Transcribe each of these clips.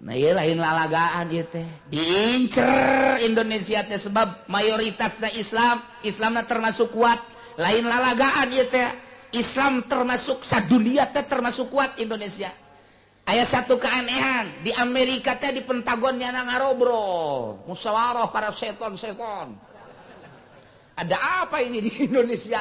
Nah, ieu lain lalagaan ieu teh. Diincer Indonesia teh sebab mayoritasna Islam, Islamna termasuk kuat. Lain lalagaan ieu teh. Islam termasuk sadunia teh termasuk kuat Indonesia. Aya satu keanehan di Amerika teh, di Pentagon nyana ngarobrol, musyawarah para seton-seton. Ada apa ini di Indonesia?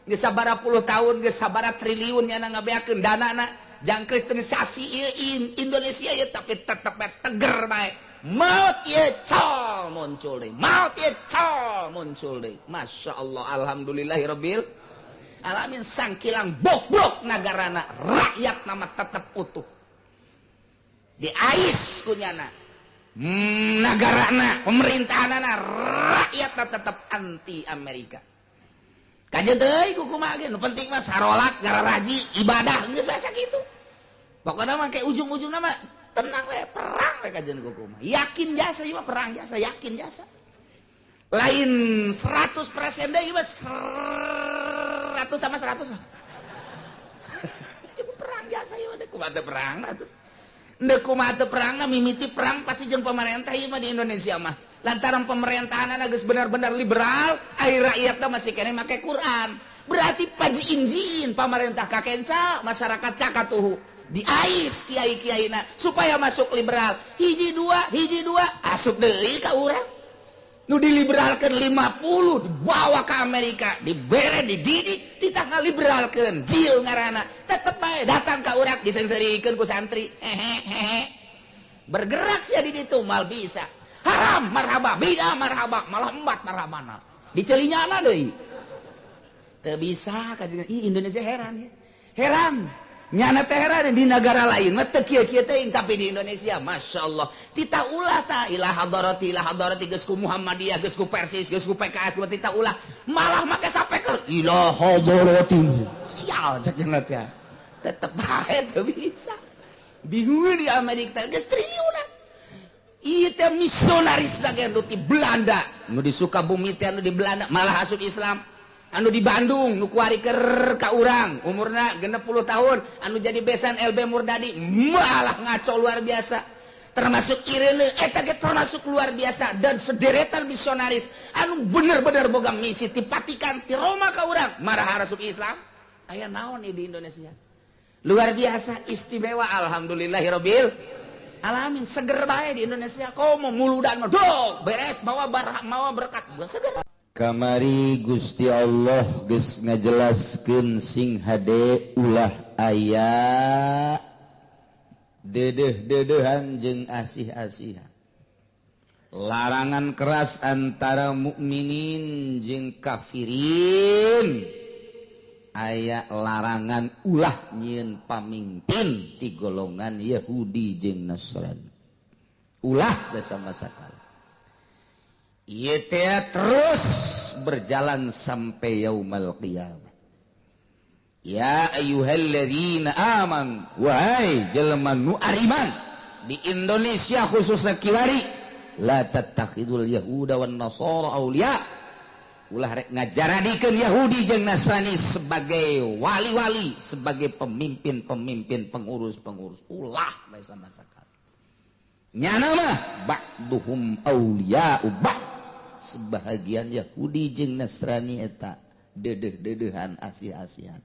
Geus sabara puluh tahun, geus sabara triliun nyana ngabeakeun danana jang kristenisasi ieu Indonesia ieu, tapi tetep bae teger bae. Maut ieu cal muncul deui. Maut ieu cal muncul deui. Masya Allah, alhamdulillahirabbil alamin, sangkilang bobrok nagarana, rakyat nama tetep utuh. Diais kunyana nagarana, pemerintahanana, rakyat tetep anti Amerika. Kajeun deui ku kumaha ge, nu penting mah sarolat, ngararaji, ibadah, geus biasa kitu. Pokoknya mah kayak ujung-ujungna mah tenang we, perang we kajeun ku kumaha. Yakin jasa ieu mah, perang jasa, yakin jasa. Lain 100% deui mah, 100 sama 100. Ieu perang jasa ieu mah, kumaha teu perang atuh. Ndek kumaha teu perang, mimiti perang pasti jeung pemerintah ieu mah di Indonesia mah. Lantaran pemerintahan geus benar-benar liberal, ari rakyatna masih keneh make Quran. Berarti pajiin-jiin pemerintah kakenca, masyarakat kakatuhu. Diais kiai-kiaina supaya masuk liberal. Hiji dua, asup deui ka urang. Nu diliberalkan 50 dibawa ke Amerika, dibere, dididik, ditanggal liberalkan, jil ngarana, tetep bae datang ka urang disengserikeun ku santri. Hehehe. Bergerak sih di ditu mal bisa. Haram marhaba, bidah marhaba, malah embat marhabana. Dicelinyana deui. Teu bisa kajian. Ih, Indonesia heran ya. Heran. Nyana teh heran, di negara lain mah teu kieu-kieu teuing, tapi di Indonesia Masya Allah. Tita ulah ta ila hadarati, ila hadarati, geus ku Muhammadiyah, geus ku Persis, geus ku PKS, ku tita ulah malah make sapeker ila hadarati. Sial cek nyana teh. Tetep bae teu bisa. Bingung di Amerika geus triliunan. Ieu teh misionaris lagi anu di Belanda, nu di Sukabumi teh anu di Belanda malah asup Islam. Anu di Bandung nu kuari keur ka urang umurna 60 tahun anu jadi besan LB Murdadi malah ngaco luar biasa, termasuk Irene eta ge termasuk luar biasa, dan sederetan misionaris anu bener-bener boga misi ti Vatikan, ti Roma ka urang marah asup Islam. Aya naon nih di Indonesia luar biasa istimewa, alhamdulillahirabbil alamin, seger bae di Indonesia. Komo muludan mah dog beres bawa barah mawa berkat seger. Kamari Gusti Allah geus ngajelaskeun sing hade ulah aya dedeh-dedehan jeung asih-asihan, larangan keras antara mukminin jeung kafirin. Aya larangan ulah nyieun pamimpin ti golongan Yahudi jeung Nasrani, ulah bersama sakali. Ieu teh terus berjalan sampai yaumal qiyamah. Ya ayyuhalladzina aman, wahai jelema nu ariman di Indonesia khususnya kiwari, la tattakhidul yahuda wan nasara auliya, ulah rek ngajaradikeun Yahudi jeung Nasrani sebagai wali-wali, sebagai pemimpin-pemimpin, pengurus-pengurus, ulah bae sama sekali. Nyana mah ba'duhum auliya'u ba'd, sebahagian Yahudi jeung Nasrani eta dedeh-dedehan, asih-asihan,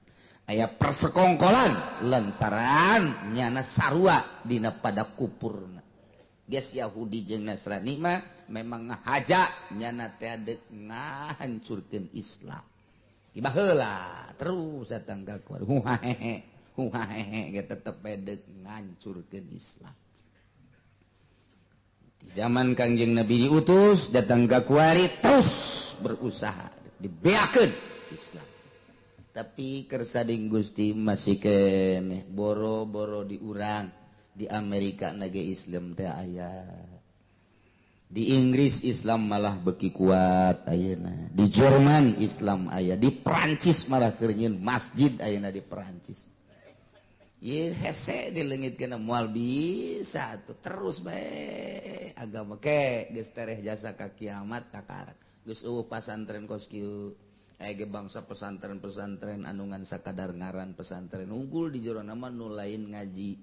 aya persekongkolan lantaran nyana sarua dina pada kupurna. Geus Yahudi jeung Nasrani mah memang ngahaja nyana teh deuk ngahancurkeun Islam. Tiba heula terus datang ka kuar huhahehe huhahehe ge tetep bae deuk ngahancurkeun Islam. Di zaman Kangjeng Nabi diutus datang ka kuari terus berusaha dibeakeun Islam. Tapi kersading Gusti masih keneh boro-boro di urang, di Amerika nage Islam teh aya. Di Inggris Islam malah beki kuat ayeuna. Di Jerman Islam aya, di Prancis malah keur nyieun masjid ayeuna di Prancis. Ye hese dileungitkeun moal bisa atuh terus bae agama ke geus tereh jasa ka kiamat kakarak. Geus eueuh pasantren kos kieu. Aya ge bangsa pesantren-pesantren anu ngan sakadar ngaran pesantren unggul, di jero nama nu lain ngaji.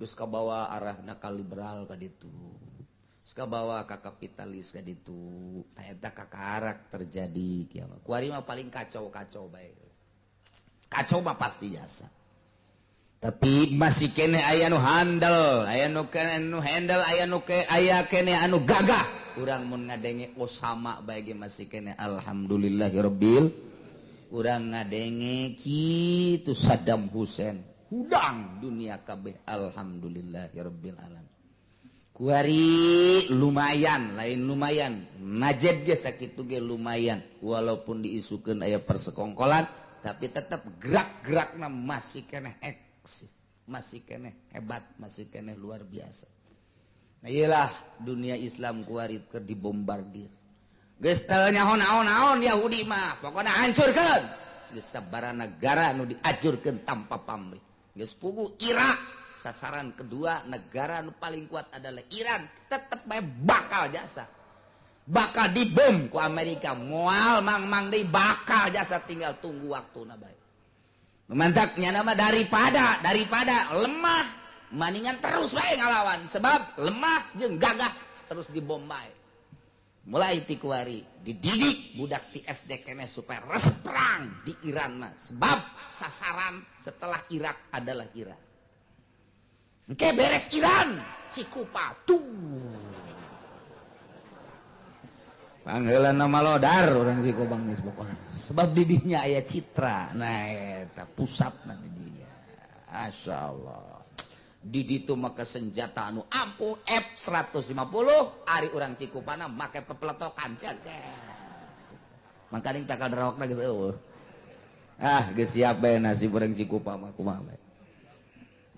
Geus kabawa arahna ka liberal ka ditu. Geus kabawa ka kapitalis ka ditu. Tah eta kakarak terjadi kiamat. Kuari mah paling kacau-kacau bae. Kacau mah pasti jasa. Tapi masih kene aya nu handel, aya nu kene nu handle, aya nu ke aya kene anu gagah. Urang mun ngadenge Osama bae ge masih kene alhamdulillahirabbil. Urang ngadenge kitu Saddam Hussein. Hudang dunia kabeh alhamdulillahirabbil alamin. Kuari lumayan, lain lumayan. Najed ge sakitu ge lumayan walaupun diisukeun aya persekongkolan tapi tetap gerak-gerakna masih keneh eksis, masih keneh hebat, masih keneh luar biasa. Nah iyalah dunia Islam kuari keur dibombardir. Geus teu nyaho naon-naon Yahudi mah, pokona hancurkeun. Geus sabaraha negara nu diajurkeun tanpa pamrih. Geus pugu Irak, sasaran kedua negara nu paling kuat adalah Iran, tetep bae bakal jasa. Bakal dibom ku Amerika, moal mang-mang deui bakal jasa, tinggal tunggu waktuna bae. Mantaknya nama daripada lemah maningan terus bae ngalawan, sebab lemah jeung gagah terus dibom bae. Mulai ti kuari dididik budak ti SD keneh supaya resep perang di Iran mah, sebab sasaran setelah Irak adalah Iran. Engke beres Iran, Cikupa tuh. Panggilan nama lodar orang Cikupang geus pokona. Sebab didinya aya citra. Nah eta pusatna didinya. Masyaallah. Di ditu make senjata anu ampuh F150, ari urang Cikupana make pepeletokan cek. Mangkaning takal darawakna geus eueuh. Ah, geus siap bae nasib urang Cikupa mah kumaha bae.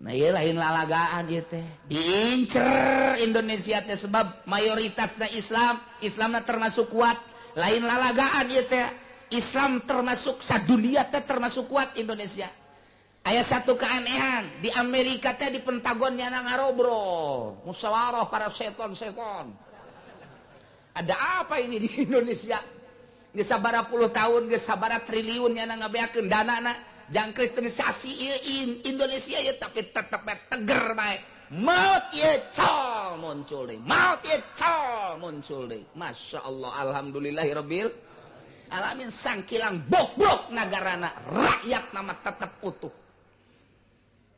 Nah ieu lain lalagaan ieu teh. Diincer Indonesia teh sebab mayoritasna Islam, Islamna termasuk kuat. Lain lalagaan ieu teh. Islam termasuk sadunia teh termasuk kuat Indonesia. Aya satu keanehan di Amerika teh di Pentagon nyana ngarobrol, musyawarah para seton-seton. Ada apa ini di Indonesia? Geus sabaraha puluh tahun, geus sabaraha triliun nyana ngabeakeun danana. Jang kristenisasi ieu Indonesia ieu tapi tetep bae teger bae. Maut ieu col muncul deui. Maut ieu col muncul deui. Masyaallah alhamdulillahirabbil alamin sangkilang bobrok nagarana rakyat nama tetep utuh.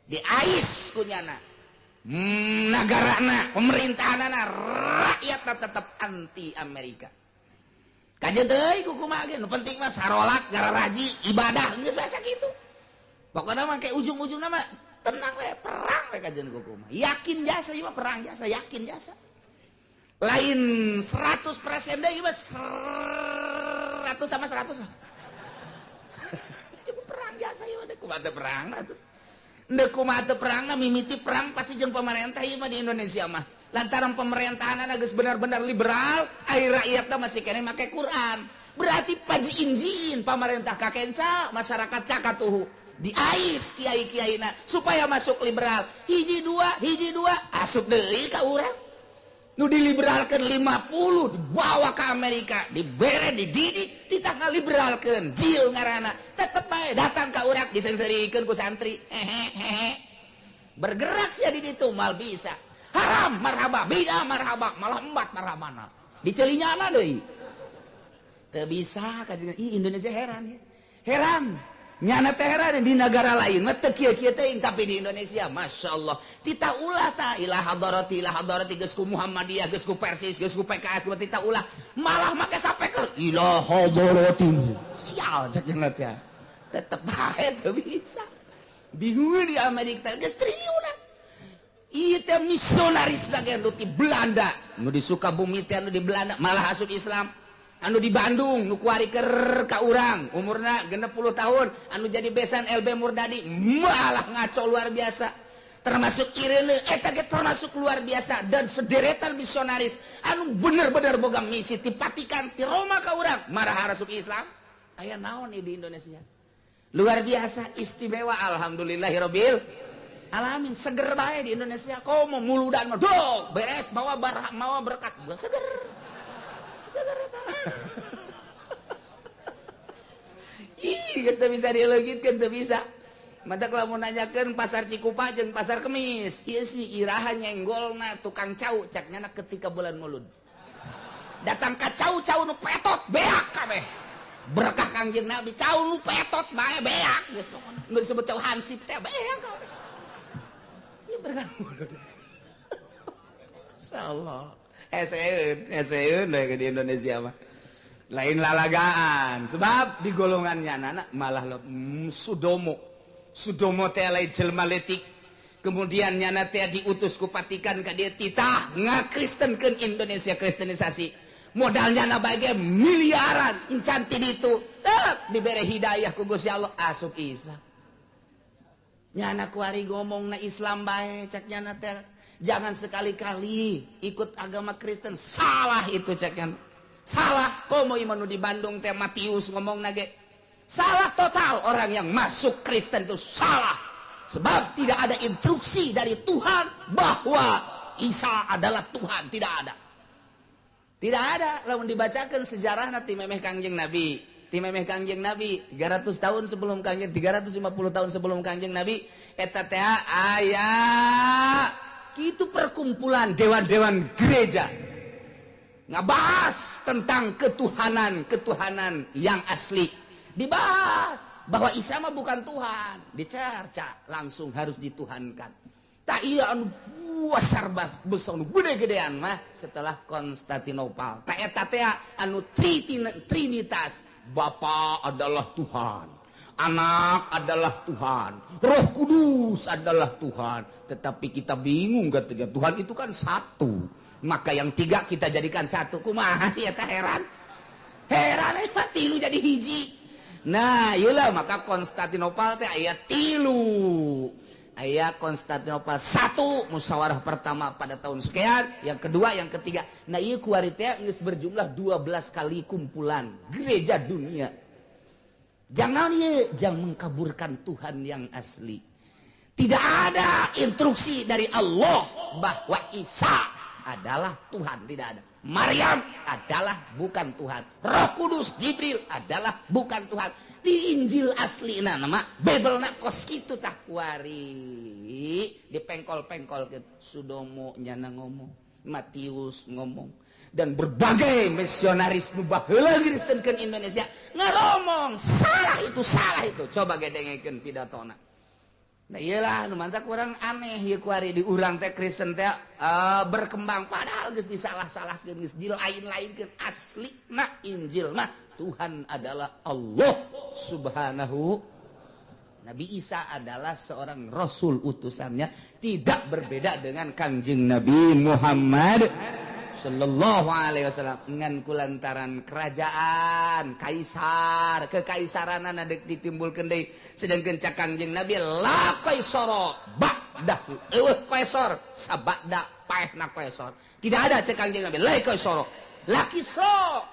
Diais kunyana. Nagarana, pemerintahanana, rakyatna tetep anti Amerika. Kajeun deui ku kumaha ge nu penting mah sarolat, gararaji, ibadah geus biasa kitu. Pokoknya mah kayak ujung-ujungna mah tenang we, perang we kajeun ku kumaha. Yakin jasa ieu mah perang jasa, yakin jasa. Lain 100% deui mah 100 sama 100. Ieu perang jasa ieu mah deuk kumaha teu perang atuh. Deuk kumaha teu perang mimiti perang pasti jeung pemerintah ieu mah di Indonesia mah. Lantaran pemerintahanana geus benar-benar liberal, ari rakyatna masih keneh make Quran. Berarti pajiin-jiin pamarentah kakenca, masyarakat kakatuhu. Diais kiai-kiaina supaya masuk liberal. Hiji dua, asup deui ka urang. Nu diliberalkeun 50 dibawa ke Amerika, dibere, dididik, ditanggal liberalkeun. Jil ngaranna, tetep bae datang ka urang diseungseurikeun ku santri. Hehehe. Bergerak sia di ditu mal bisa. Haram marhaba, bidah marhaba, malah embat marhabana. Dicelinyana deui. Teu bisa kajian. Ih Indonesia heran ya. Heran. Nyana teh heran di negara lain mah teu kieu-kieu teuing tapi di Indonesia masyaallah. Tita ulah ta ila hadarati geus ku Muhammadiyah, geus ku Persis, geus ku PKS, ku tita ulah. Malah make sapeker ila hadarati. Sial cek nya teh. Tetep bae teu bisa. Bingung di Amerika geus triliunan. Ieu teh misionaris lagi anu di Belanda, nu di Sukabumi teh anu di Belanda malah asup Islam. Anu di Bandung nu kuari keur ka urang umurna 60 tahun anu jadi besan LB Murdadi malah ngaco luar biasa. Termasuk Irene eta ge termasuk luar biasa dan sederetan misionaris anu bener-bener boga misi ti Vatikan ti Roma ka urang marah asup Islam. Aya naon ieu di Indonesia? Luar biasa istimewa alhamdulillahirabbil alamin seger bae di Indonesia. Komo muludan mah dok beres bawa barah mawa berkat seger. Seger eta. Ih, teu bisa dileungitkeun teu bisa. Matak lamun nanyakeun pasar Cikupa jeung pasar Kemis, ieu si iraha nyenggolna tukang cau cak nyana ketika bulan Mulud. Datang ka cau-cau nu petot beak kabeh. Berkah Kangjeng Nabi cau nu petot bae beak geus pokona. Nu disebut cau hansip teh beak kabeh. Ieu berkah Mulud. Insyaallah. Eseun, eseun we di Indonesia mah. Lain lalagaan sebab di golongannya anak malah Sudomo. Sudomo teh lain jelema letik. Kemudian nyana teh diutus ku Vatikan ka dieu titah ngakristenkeun Indonesia, kristenisasi. Modalnya na bae miliaran encan ti ditu. Dibere hidayah ku Gusti Allah asup Islam. Nyana kuari ngomongna Islam bae cek nyana teh jangan sekali-kali ikut agama Kristen, salah itu cek nyana. Salah komo ieu nu di Bandung teh Matius ngomongna ge. Salah total orang yang masuk Kristen itu salah. Sebab tidak ada instruksi dari Tuhan bahwa Isa adalah Tuhan, tidak ada. Tidak ada. Lamun dibacakan sejarah ti memeh Kangjeng Nabi, ti memeh Kangjeng Nabi 300 tahun sebelum Kangjeng, 350 tahun sebelum Kangjeng Nabi eta teh aya kitu perkumpulan dewan-dewan gereja ngabahas tentang ketuhanan-ketuhanan yang asli. Dibahas bahwa Isa mah bukan Tuhan, dicerca langsung harus dituhankan. Tak iya anu besar besar anu gede-gedean mah setelah Konstantinopel. Tak eta teh anu trinitas, Bapa adalah Tuhan, Anak adalah Tuhan, Roh Kudus adalah Tuhan. Tetapi kita bingung katanya Tuhan itu kan satu. Maka yang tiga kita jadikan satu. Kumaha sih eta heran? Heran mah tilu jadi hiji. Nah, iyalah maka Konstantinopel teh aya tilu. Aya Konstantinopel satu musyawarah pertama pada tahun sekian, yang kedua, yang ketiga. Nah, ieu kuari teh geus berjumlah 12 kali kumpulan gereja dunia. Jangan ieu, jangan mengkaburkan Tuhan yang asli. Tidak ada instruksi dari Allah bahwa Isa adalah Tuhan, tidak ada. Maryam adalah bukan Tuhan. Roh Kudus Jibril adalah bukan Tuhan. Di Injil asli na nama Bible na kos kitu tah kuari dipengkol-pengkolkeun. Sudomo nyana ngomong, Matius ngomong, dan berbagai misionaris nu baheula ngristenkeun Indonesia ngaromong salah itu, salah itu. Coba gedengekeun pidatona. Nah iyalah nu mantak urang aneh ieu kuari di urang teh Kristen teh berkembang padahal geus disalah-salahkeun, geus dilain-lainkeun. Aslina Injil mah Tuhan adalah Allah Subhanahu. Nabi Isa adalah seorang rasul utusannya, tidak berbeda dengan Kangjeng Nabi Muhammad sallallahu alaihi wasallam. Ngan kulantaran kerajaan kaisar, kekaisaran dek ditimbulkeun deui, sedangkeun cak Kangjeng Nabi la kaisara ba'dahu, eueuh kaisar sabada paehna kaisar. Tidak ada cek Kangjeng Nabi la kaisara, la kisra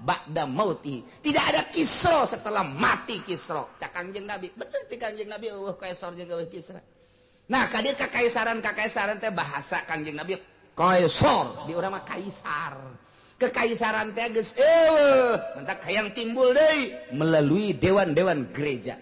ba'da mauti, tidak ada Kisra setelah mati Kisra. Cak Kangjeng Nabi bener ti Kangjeng Nabi eueuh kaisar jeung eueuh Kisra. Nah ka dieu kakaisaran teh bahasa Kangjeng Nabi kaisar, di urang mah kaisar. Kekaisaran teh geus eueuh, mentak hayang timbul deui melalui dewan-dewan gereja.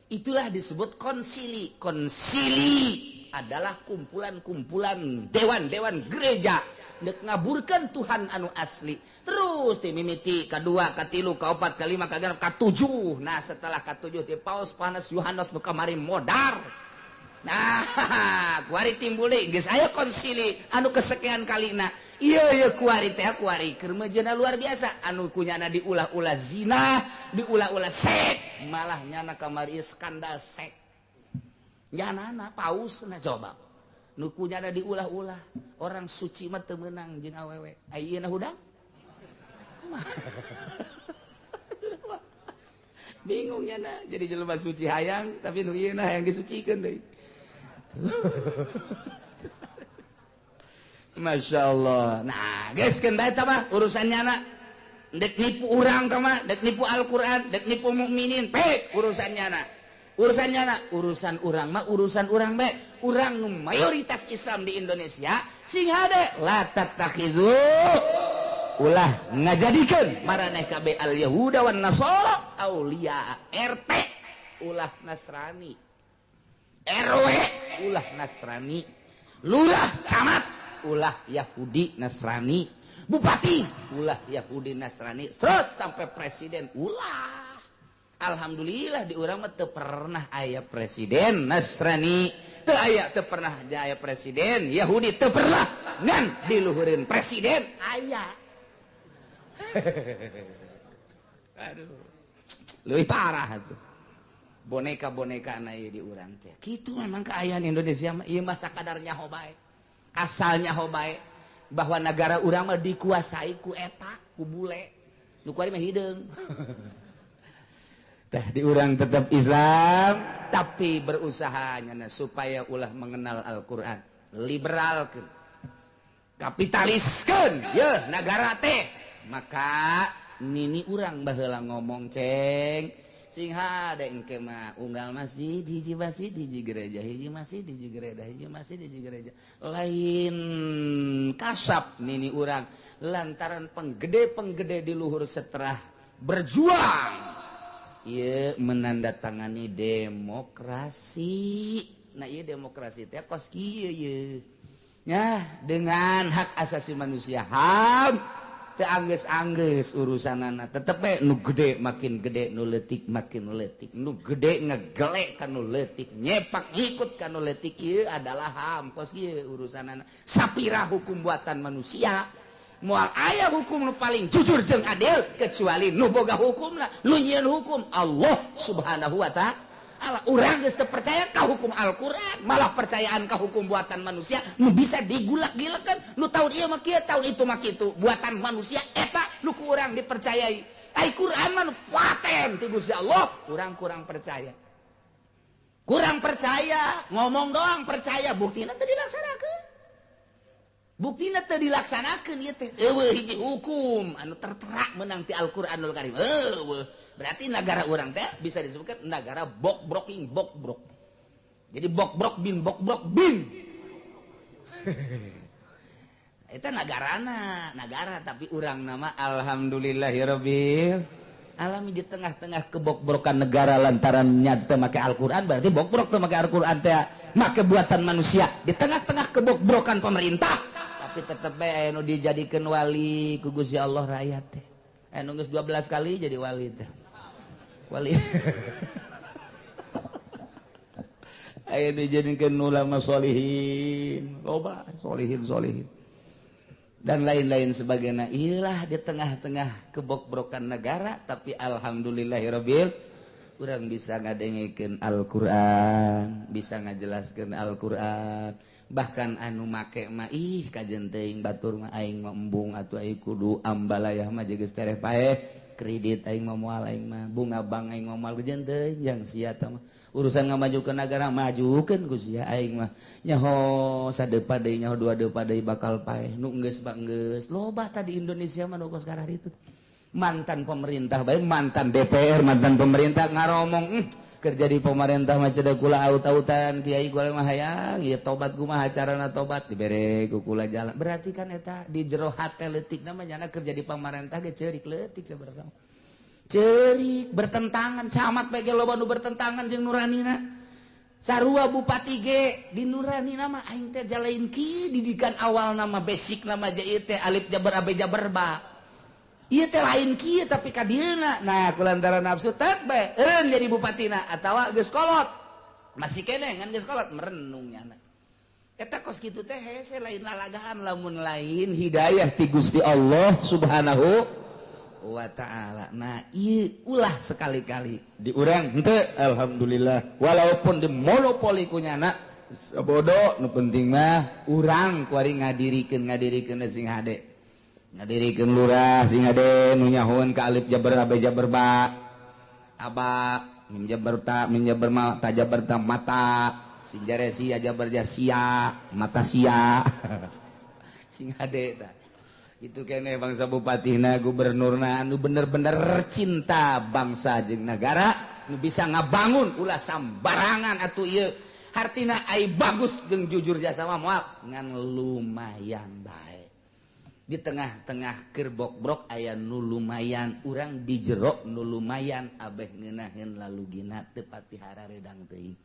Itulah disebut konsili. Konsili adalah kumpulan-kumpulan dewan-dewan gereja dek ngaburkeun Tuhan anu asli. Terus ti mimiti kadua, katilu, kaopat, kalima, kagenep, katujuh. Nah setelah katujuh ti Paus Panas Yohanes nu kamari modar. Nah, kuari timbul deui geus aya konsili anu kesekian kalina. Ieu ieu kuari teh kuari keur meujeuhna luar biasa anu kunyana diulah-ulah zina, diulah-ulah sek, malah nyana kamari skandal sek. Nyanana pausna coba. Nu kunyana diulah-ulah, orang suci mah teu meunang jeung awewe. Ayeuna hudang? Bingung nyana jadi jelema suci hayang tapi nu ieu na hayang disucikeun deui. Masya Allah. Nah, geus keun bae tah mah urusannya na. Dek nipu urang tah mah, dek nipu Al-Qur'an, dek nipu mukminin, pek urusannya na. Urusannya na, urusan urang mah urusan urang bae. Urang nu mayoritas Islam di Indonesia sing hade la tattakhidhu ulah ngajadikeun maraneh kabeh al Yahuda wan Nasara auliya RT ulah Nasrani. RW ulah Nasrani, lurah camat ulah Yahudi Nasrani, bupati ulah Yahudi Nasrani, terus sampai presiden ulah. Alhamdulillah di urang mah teu pernah aya presiden Nasrani, teu aya, teu pernah aya presiden Yahudi, teu pernah, ngan diluhureun presiden aya. Aduh, leuwih parah tuh. Boneka-boneka na ieu di urang teh. Kitu memang kaayaan Indonesia mah, ieu mah sakadar nyaho bae. Asal nyaho bae bahwa negara urang mah dikuasai ku eta, ku bule. Nu kuari mah hideung. Teh di urang tetap Islam tapi berusahanya supaya ulah mengenal Al-Qur'an, liberalkeun, kapitaliskeun ye nagara teh. Maka nini urang baheula ngomong ceng sing hade engke mah unggal masjid hiji masjid hiji gereja, hiji masjid hiji gereja, hiji masjid hiji gereja. Lain kasap nini urang lantaran penggede-penggede di luhur setelah berjuang ieu menandatangani demokrasi. Nah ieu demokrasi teh kos kieu ieu. Nah, dengan hak asasi manusia HAM teu anggeus-anggeus urusanana, tetep we nu gede makin gede, nu leutik makin leutik, nu gede ngegelek ka nu leutik, nyepak ngikut ka nu leutik, ieu adalah HAM kos kieu urusanana. Sapira hukum buatan manusia, moal aya hukum nu paling jujur jeung adil kecuali nu boga hukumna, nu nyieun hukum Allah Subhanahu wa ta'ala. Urang geus teu percaya ka hukum Al-Qur'an, malah percayaan ka hukum buatan manusia nu bisa digulak-gilekeun, nu tahun ieu mah kieu, tahun itu mah kitu, buatan manusia eta nu ku urang dipercayai. Ai Qur'an mah nu paten ti Gusti Allah, urang kurang percaya. Kurang percaya, ngomong doang percaya, buktina teu dilaksanakeun. Buktina teu dilaksanakeun ieu teh. Eueuh hiji hukum anu tertera menang ti Al-Qur'anul Karim. Eueuh. Berarti negara urang teh bisa disebutkan negara bokbroking bokbrok. Jadi bokbrok bin bokbrok bin. Eta nagarana, nagara tapi urang nama alhamdulillahirabbil alami di tengah-tengah kebokbrokan negara lantaran nya teu make Al-Qur'an, berarti bokbrok teu make Al-Qur'an teh make buatan manusia. Di tengah-tengah kebokbrokan pemerintah tapi tetep bae anu dijadikeun wali ku Gusti Allah rakyat teh. Anu geus 12 kali jadi wali teh. Wali. Aya dijadikeun ulama solihin, loba solihin solihin. Dan lain-lain sebagainya. Iyalah di tengah-tengah kebokbrokan negara tapi alhamdulillahirabbil urang bisa ngadengekeun Al-Qur'an, bisa ngajelaskeun Al-Qur'an. Bahkan anu make mah ih kajen teuing batur mah aing mah embung atuh aing kudu ambalayah mah geus tereh paeh kredit aing mah moal aing mah bunga bank aing mah moal kajen teuing yang sia tah mah urusan ngamajukeun nagara majukeun ku sia aing mah nyaho sadepa deui nyaho dua depa deui bakal paeh nu geus mah geus loba tadi Indonesia mah nu kos kararitu mantan pemerintah bae mantan DPR mantan pemerintah ngaromong kerja di pemerintah mah cedak kula aut-autan kiai kula mah hayang ieu tobat kumaha carana tobat dibere ku kula jalan berarti kan eta di jero hate leutik mah nyana kerja di pemerintah ge ceurik leutik sabarang ceurik bertentangan camat bae ge loba nu bertentangan jeung nuranina sarua bupati ge di nuranina mah aing teh jalain ki didikan awal nama basic nama ieu teh alif jabar ab jabar ba ieu teh lain kieu tapi kadieuna. Nah kulantaran nafsu tek bae eureun jadi bupatina atawa geus kolot masih keneh ngan geus kolot merenung nyana eta kos kitu teh hese lain lalagahan lamun lain hidayah ti Gusti Allah Subhanahu wa ta'ala. Nah ieu ulah sekali-kali di urang henteu alhamdulillah walaupun di monopoli ku nyana bodoh nu penting mah urang kuari ngadirikeun sing hade ngadirikeun lurah sing hade nu nyahoeun ka alif jabar ab jabar ba aba mim jabar ta mim jabar ma ta jabar ta mata sing jare sia jabar jasia mata sia sing hade ta itu kene bangsa bupatina gubernurna anu bener-bener cinta bangsa jeung nagara nu bisa ngabangun ulah sambarangan atuh ieu hartina ai bagus jeung jujur jasa mah moal ngan lumayan bae. Di tengah-tengah kerbokbrok aya nu lumayan urang di jero nu lumayan abeh ngeunaheun lalugina teu pati hararedang teuing.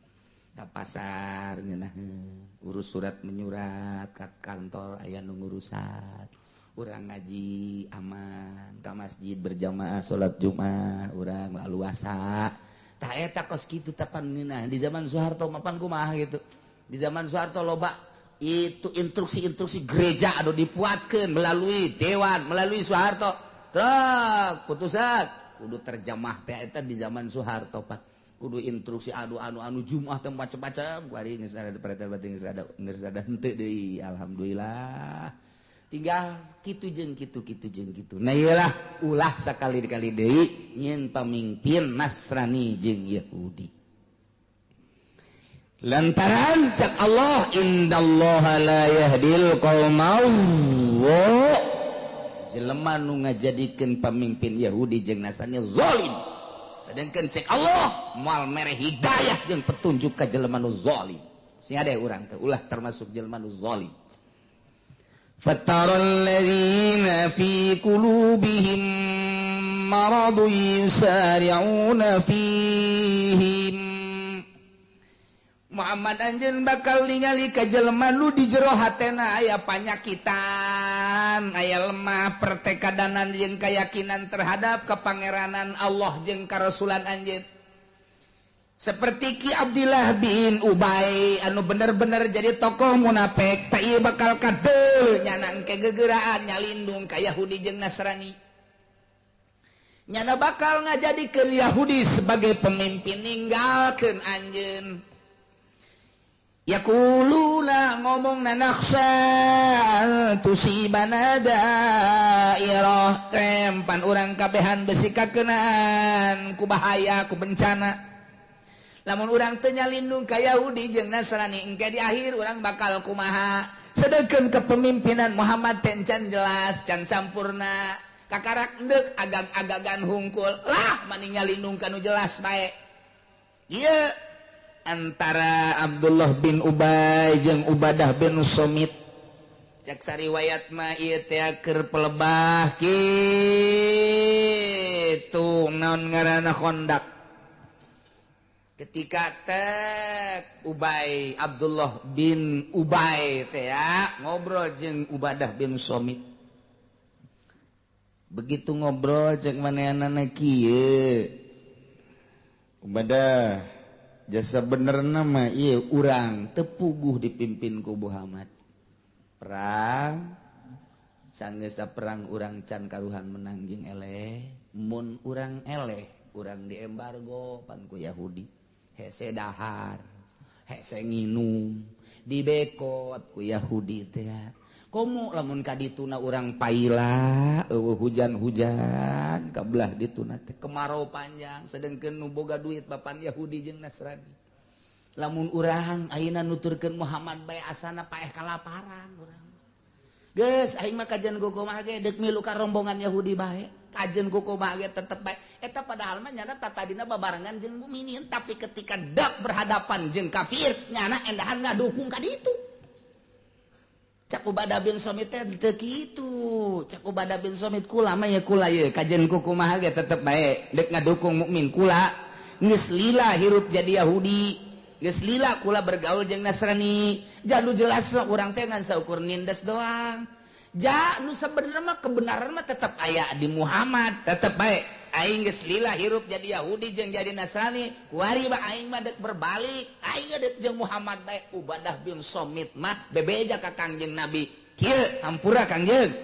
Ka pasar ngeunaheun, urus surat menyurat ka kantor aya nu ngurusan. Urang ngaji aman, ka masjid berjamaah salat Jumat, urang laluasa. Tah eta kos kitu tapan ngeunah di zaman Soeharto mapan kumaha gitu. Di zaman Soeharto loba itu instruksi-instruksi gereja anu dipuatkeun melalui dewan, melalui Soeharto. Truk putusan kudu terjemah teh eta di zaman Soeharto pan. Kudu instruksi anu anu anu Jumat teh macam-macam kuari geus ada perintah berarti geus ada henteu deui, alhamdulillah. Tinggal kitu jeung kitu, kitu jeung kitu. Nah, iyalah, ulah sakali-kali deui nyieun pamimpin Nasrani jeung Yahudi. Lantaran cak Allah, innallaha la yahdil qaumal jelema nu ngajadikeun pamimpin Yahudi jeung Nasrani zalim, sedangkan cek Allah moal mere hidayah jeung petunjuk ka jelema nu zalim. Sing ada urang teh ulah termasuk jelema nu zalim. Fataral ladzina fi qulubihim maradun yusari'una fihim. Muhammad, anjeun bakal ningali ka jelema nu di jero hatena aya panyakitan, aya lemah pertekadanan jeung keyakinan terhadap kepangeranan Allah jeung karasulan anjeun. Seperti Ki Abdillah bin Ubay anu bener-bener jadi tokoh munafik, tak ieu bakal kadul nyana engke gegeraan nyalindung ka Yahudi jeung Nasrani. Nyana bakal ngajadikeun Yahudi sebagai pemimpin, ninggalkeun anjeun. Yaquluna ngomong na nakhsha tusibana dairah, tempan urang kabehan besi kakenaan ku bahaya, ku bencana. Lamun urang teu nyalindung ka Yahudi jeung Nasrani, engke di akhir urang bakal kumaha? Sedengkeun kepemimpinan Muhammad teh can jelas, can sampurna, kakarak endek agag-agagan hungkul lah, mani nyalindung kanu jelas bae. Ieu antara Abdullah bin Ubay jeung Ubadah bin Somit, cek sariwayat mah ieu teh keur pelebah kitu naon ngaranna Khandaq, ketika tek Ubay, Abdullah bin Ubay teh ya ngobrol jeung Ubadah bin Somit. Begitu ngobrol, cek manehanana kieu, "Ubadah, jasa bener nama iya urang tepuguh dipimpin ku Muhammad perang. Sanggeus perang urang can karuhan menang jeung eleh. Mun urang eleh, urang diembargo pan ku Yahudi, hese dahar, hese nginum, dibekot ku Yahudi teh. Komo lamun ka dituna urang paila, eueuh hujan-hujan kabelah dituna teh, kemarau panjang, sedengkeun nu boga duit bapan Yahudi jeung Nasrani. Lamun urang ayeuna nuturkeun Muhammad bae, asana paeh kalaparan urang. Geus, aing mah kajian kumaha ge deuk milu ka rombongan Yahudi bae, kajian kumaha ge tetep bae." Eta padahal mah nyana tatadina babarengan jeung mukminin, tapi ketika dak berhadapan jeung kafir, nyana endahan ngadukung ka ditu. Cak Ubadah bin Somit teh teu kitu. Cak Ubadah bin Somit, "Kula mah ya kula ye, kajian kumaha ge tetep bae deuk ngadukung mukmin. Kula geus lila hirup jadi Yahudi, geus lila kula bergaul jeung Nasrani. Jadu jelas urang teh ngan saukur nindes doang. Ja nu sebenarnya mah kebenaran mah tetep aya di Muhammad, tetep bae. Aing geus lila hirup jadi Yahudi jeung jadi Nasrani, kuari mah aing mah deuk berbalik, aing deuk jeung Muhammad bae." Ubadah bin Somit mah bebeja ka Kangjeng Nabi kieu, "Hampura Kangjeng,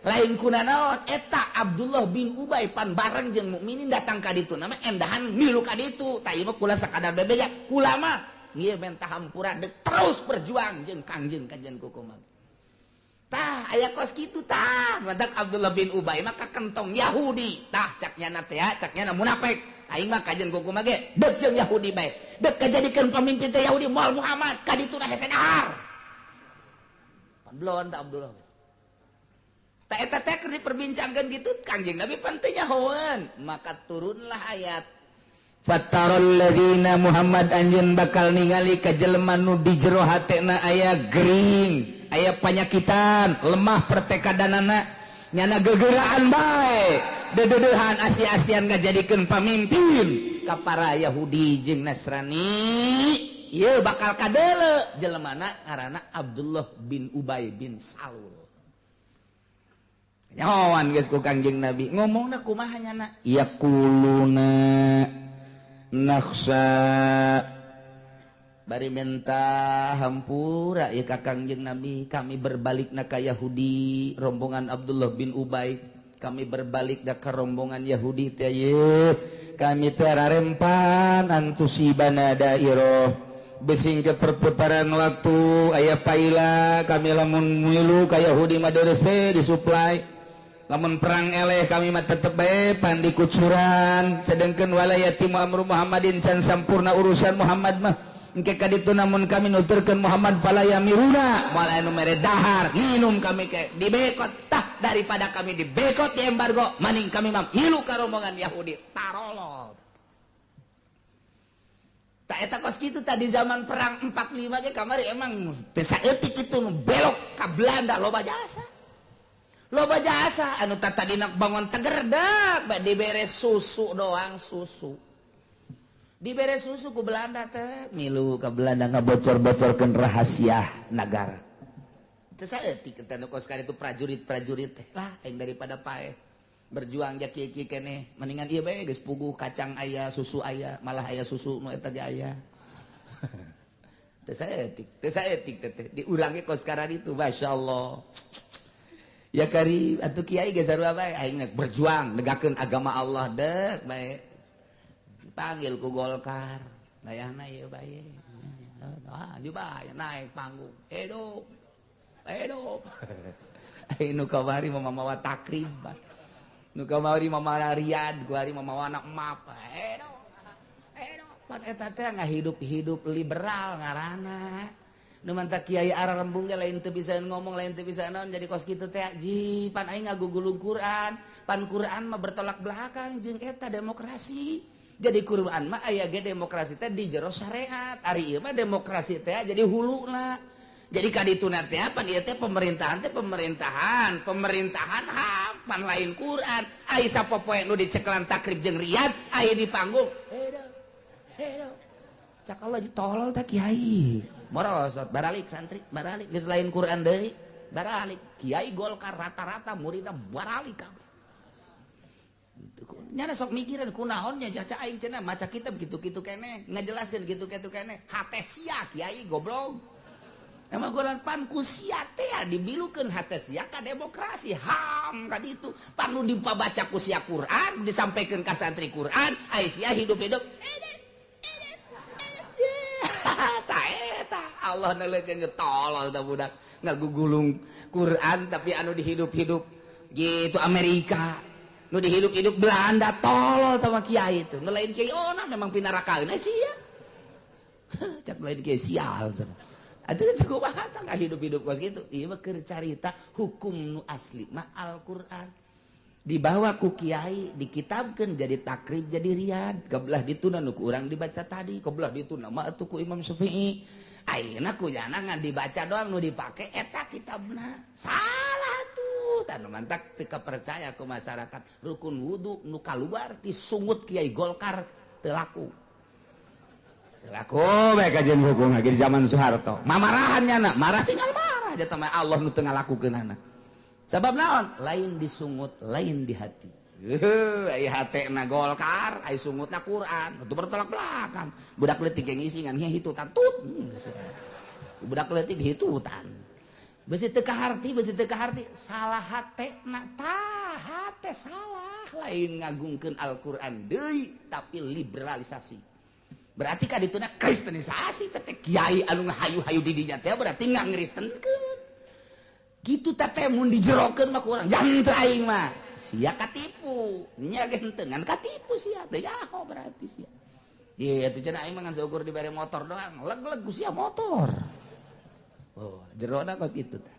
lain kuna naon, eta Abdullah bin Ubay pan bareng jeung mukminin datang ka ditu nama endahan milu ka ditu. Tah, ieu mah kula sakadar bebeja, kula mah ieu menta hampura, deuk terus berjuang jeung Kangjeng kajian kukumaha." Tah, aya kos kitu tah. Matak Abdullah bin Ubay mah kentong Yahudi. Tah, cak nyana teh, cak nyana munafik. "Aing mah kajian kukumaha ge deuk jeung Yahudi bae. Deuk kajadikeun pamimpin teh Yahudi, moal Muhammad, ka dituna hese dahar." Pan belon tah Abdullah. Tah, eta teh keur diperbincangkeun gitu, Kangjeng Nabi pan teu nyahoeun. Maka turunlah ayat. Fataral ladzina, Muhammad, anjeun bakal ningali ka jelema nu di jero hatena aya gering, aya panyakitan, lemah pertekadanana, nyana gegeraan bae, dededehan asi-asian ngajadikeun pamimpin ka para Yahudi jeung Nasrani. Ieu bakal kadele jelemana ngaranna Abdullah bin Ubay bin Salul. Nyahoan geus ku Kangjeng Nabi ngomongna kumaha nyana? Yaquluna nakhsa bari minta hampura ya ka Kangjeng Nabi, kami berbalik na ka Yahudi rombongan Abdullah bin Ubay, kami berbalik na ka rombongan Yahudi teh ye, kami teh rarempan antusibana dairah besing ke perputaran waktu aya paila kami lamun milu ka Yahudi mah deres be disuplai, lamun perang eleh kami mah tetep bae pandi kucuran, sedangkan walayati amru Muhammadin can sampurna urusan Muhammad mah. Engke ka ditu namun kami nuturkeun Muhammad fala yamiruna moal anu mere dahar nginum kami ke dibekot tah daripada kami dibekot di embargo maning kami mah milu ka rombongan Yahudi tarolol. Tak eta kos kitu tadi zaman perang 45 ge kamari emang teu saeutik itu nu belok ka Belanda loba jasa. Loba jasa anu tadina bangun tegerdak bae dibere susu doang susu. Dibere susu ku Belanda teh milu ka Belanda ngabocor-bocorkeun rahasia negara. Teu saeutik eta nu kos itu prajurit-prajurit teh lah aing daripada paeh berjuang ja kieu-kieu keneh mendingan ieu bae geus puguh kacang aya susu aya malah aya susu nu eta ge aya. Teu saeutik teh di urang ge kos itu masyaallah. Ya kari atuh kiai ge sarua bae aing berjuang negakeun agama Allah deuk bae. Panggil ku Golkar dayana ieu bae. Ah, bae naik panggung. Hidup. Hidup. Ai nu kamari mah mawa takrib. Nu kamari mah mawa Riyad, kuari mah mawa anak map. Hidup. Hidup. Pan eta teh ngahidup-hidup liberal ngaranna. Nu mantak kiai ararembung ge lain teu bisa ngomong, lain teu bisa naon jadi kos kitu teh ji pan aing ngagugulung Quran. Pan Quran mah bertolak belakang jeung eta demokrasi. Jadi Quran mah aya ge demokrasi teh di jero syariat. Ari ieu mah demokrasi teh jadi huluna. Jadi ka dituna teh pan ieu teh pemerintahan teh pemerintahan, pemerintahan HAM pan lain Quran. Ai sapopoe nu dicekelan takrib jeung Riyad, ai di panggung. Hidup. Hidup. Cak Allah tolol teh kiai. Morosot baralik santri, baralik geus lain Quran deui, baralik. Kiai Golkar rata-rata muridna baralik kabeh. Nyana sok mikiran kunaonnya caca aing cenah maca kitab gitu-gitu keneh ngajelaskeun gitu-gitu keneh hate sia kiai goblok. Emang golan pan ku sia teh dibilukeun hate sia ka demokrasi HAM ka ditu pan nu dipabaca ku sia Quran disampaikeun ka santri Quran ai sia hidup-hidup ta eta Allah neuleukeun tolol tah budak ngagugulung Quran tapi anu dihidup-hidup gitu Amerika nu dihidup-hidup Belanda tolol sama kiai itu. Nu lain kiai oh nah memang pinarakaeun sia. Cak lain kiai sial. Atuh geus kumaha tah hidup-hidup kos kitu. Ieu mah keur carita hukum nu asli mah Al-Qur'an. Dibawa ku kiai dikitabkeun jadi takrib jadi Riyad. Kebelah dituna nu ku urang dibaca tadi, kebelah dituna mah atuh ku Imam Syafi'i. Ayeuna ku jana ngan dibaca doang nu dipake eta kitabna. Salah tuh. Tanu mantak teu kapercaya ku masyarakat. Rukun wudu nu kaluar disungut kiai Golkar teu laku. Teu laku bae kajian hukum lagi di zaman Soeharto. Mamarahan nyana, marah tinggal marah jatah mah Allah nu teu ngalakukeunana. Sabab naon? Lain disungut, lain di hati. Ai hatena Golkar, ai sungutna Quran. Itu bertolak belakang. Budak leutik ge ngisi ngan hitutan tut. Budak leutik hitutan. Besi teu kaharti, besi teu kaharti, salah hatena tah, hate salah lain ngagungkeun Al-Qur'an deui tapi liberalisasi. Berarti ka dituna kristenisasi teh kiai anu ngahayu-hayu di dinya teh berarti ngangristenkeun. Kitu teh teh mun dijerokeun mah ku urang jangan aing mah. Sia katipu, nya ge henteu ngan katipu sia teh jaho berarti sia. Ieu atuh cenah aing mah ngan saukur dibere motor doang, leg-leg ku sia motor. Oh, jerona kos kitu tah.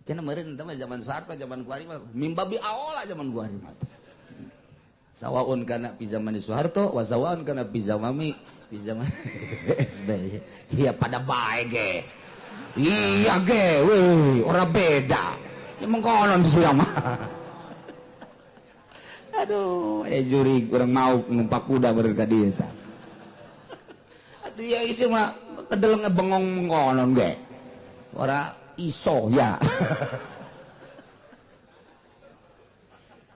Cenah meureun teh mah zaman Soeharto, zaman kuari mah mimbabi aola zaman kuari mah. Sawaun kana pi zaman Soeharto, wa sawaun kana pi zamami, pi zaman SBY. Iya pada bae ge. Iya ge, weh, ora beda. Ya mengkonon sia mah. Aduh, juri kurang mau numpak kuda beureun ka dieu tah. Atuh ieu isi mah kedel ngebengong ngono ge. Ora iso ya.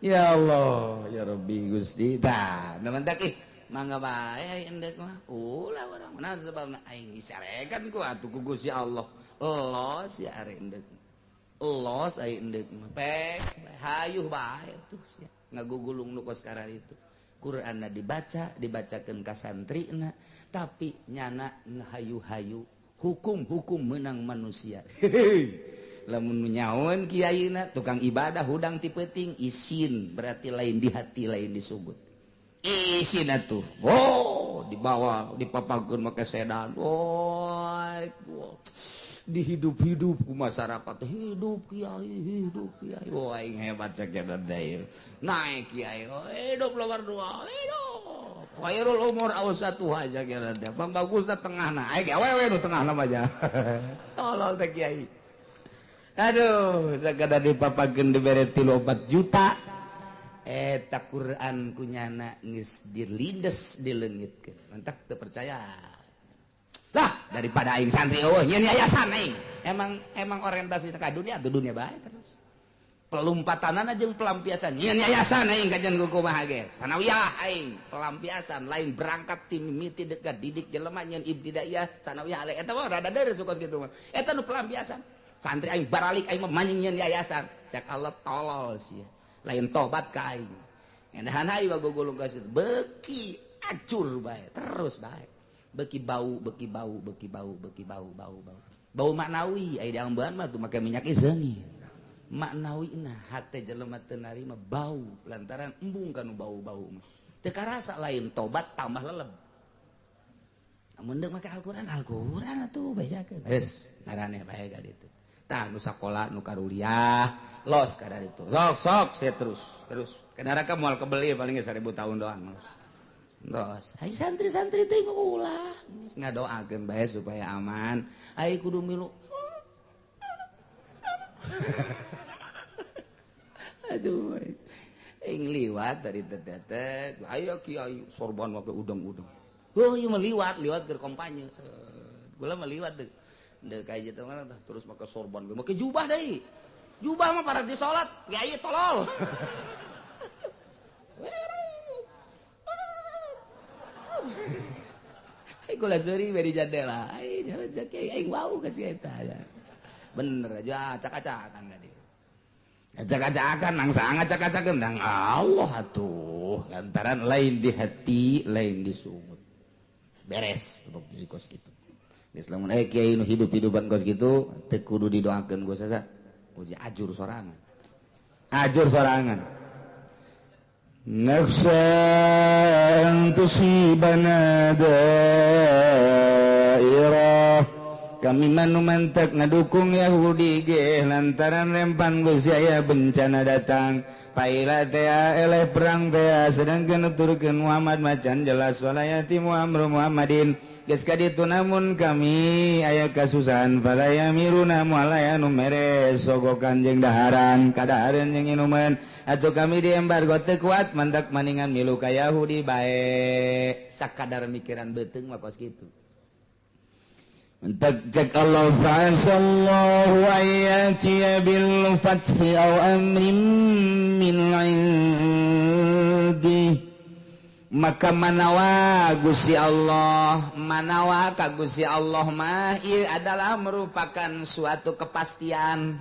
Ya Allah, ya Rabbi Gusti. Tah, mantak ih mangga bae endek mah. Ulah urang naon sebabna aing disarekan ku atuh ku Gusti Allah. Los ya are endek. Los aing endek mah. Pek hayuh bae tuh sia. Ngagugulung nu kos kararitu. Qur'anna dibaca, dibacakeun ka santrina, tapi nyana ngahayu-hayu hukum-hukum menang manusia. Lamun nyaon kiaina tukang ibadah hudang ti peuting isin berarti lain di hati lain disugut. Isin atuh. Oh, dibawa dipapakeun make sedan. Oh, dihidup-hidup ku masyarakat. Hidup kiai, hidup kiai. Oh, aing hebat cek deui. Naik kiai. Oh, hidup nomor 2. Hidup. Khairul umur awsatuha cek teh. Pangbagusna tengahna. Aing awewe nu tengahna mah nya. Tolol teh kiai. Aduh, sakada dipapakeun dibere 3-4 juta. Eta Quran kunyana geus dilindes dileungitkeun. Mantak teu percaya. Lah, daripada aing santri eueuh nyeun yayasan aing. Emang orientasi ka dunia atuh dunia bae terus. Pelumpatanana jeung pelampiasan. Nyeun yayasan aing kajian ku kumaha ge. Sanawiyah aing, pelampiasan lain berangkat ti mimiti dekat didik jelema nyeun ibtidaiyah sanawiyah alai. Eta mah rada deureuh kos kitu mah. Eta nu pelampiasan. Santri aing baralik aing mah manjing nyeun yayasan. Cek Allah tolol sia. Lain tobat ka aing. Endahan hayu gugulung ka situ. Beuki acur bae, terus bae. Beuki bau, beuki bau, beuki bau, beuki bau, bau, bau. Bau maknawi aya di ambean mah tuh make minyak seungit. Maknawi nah hate jelema teu narima bau lantaran embung kanu bau-bau mah. Teu karasa lain tobat tambah leleb. Amun deuk make Al-Qur'an, Al-Qur'an atuh bejakeun. Geus ngaraneh bae ka ditu. Tah nu sakola nu karuliah los ka ditu. Sok sok saya terus terus. Ka neraka moal kebeli paling 1000 tahun doang los. Terus, ayo santri-santri teh ulah geus ngadoakeun bae supaya aman. Ayo kudu milu. Aduh, aing liwat dari teteh, ayo kiai sorban make udang-udang. Oh, ieu mah liwat, liwat keur kampanye. Gula mah liwat deuk. Deuk ka ieu teh mah terus make sorban, make jubah deui. Jubah mah para di salat, kiai tolol. Aing kula seuri bari jandela. Aing aing wau ka si eta. Bener aja acak-acakan ka dieu. Acak-acakan nangsa ngacak-acakeun dang Allah atuh. Lantaran lain di hati, lain di sungut. Beres teu kos kitu. Geus lamun aya kiai nu hidup-hidupan kos kitu teu kudu didoakeun ku sasa. Uji ajur sorangan. Ajur sorangan. Nafsa an tusibana dairah. Kami manu mantek ngadukung Yahudi ge lantaran rempan geus aya bencana datang. Paila tea eleh perang tea sedangkeun nuturkeun Muhammad macan jelas walayati Muhammad Muhammadin. Geus ka ditu namun kami aya kasusahan falayamiruna mualaya nu mere sogokan jeung daharan kadahareun jeung inuman atuh kami di embargo teu kuat mantak maningan milu ka Yahudi bae sakadar mikiran beuteung mah kos kitu. Entak cek Allah fa'asallahu ayatiya bil fathi aw amrin min 'indi. Maka manawa Gusti Allah, manawa ka Gusti Allah mah ieu adalah merupakan suatu kepastian.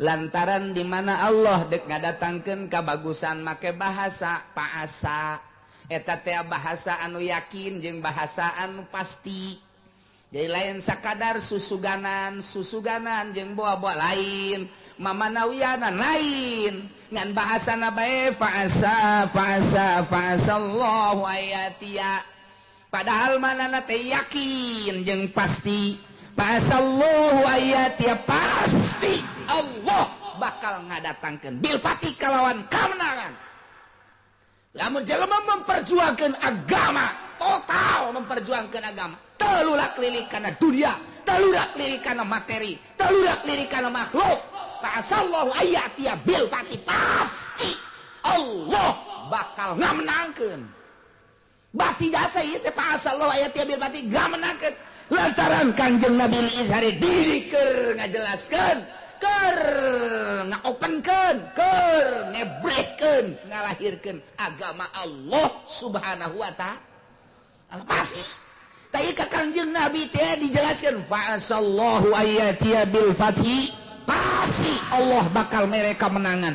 Lantaran di mana Allah dek ngadatangkeun kabagusan make bahasa paasa. Eta teh bahasa anu yakin jeung bahasa anu pasti. Jadi lain sakadar susuganan, susuganan jeung boa-boa lain, mamanawianan lain. Ngan bahasana bae fa'asa fa'asa fa'asallahu ayatia. Padahal manana teh yakin jeung pasti. Fa'asallahu ayatia pasti Allah bakal ngadatangkeun bil pati kalawan kamenangan. Lamun jelema memperjuangkeun agama, total memperjuangkeun agama. Telurak lirik kana dunia, telurak lirik kana materi, telurak lirik kana makhluk. Fa'asallahu ayatia bil pati pasti Allah bakal ngamenangkeun. Basi jasa ieu teh fa'asallahu ayatia bil pati ngamenangkeun. Lantaran Kangjeng Nabi izhari diri keur ngajelaskeun, keur ngaopenkeun, keur ngebrekeun, ngalahirkeun agama Allah Subhanahu wa ta'ala. Pasti tapi ka Kangjeng Nabi teh dijelaskeun fa'asallahu ayatiya bil fathi, pasti Allah bakal mere kemenangan,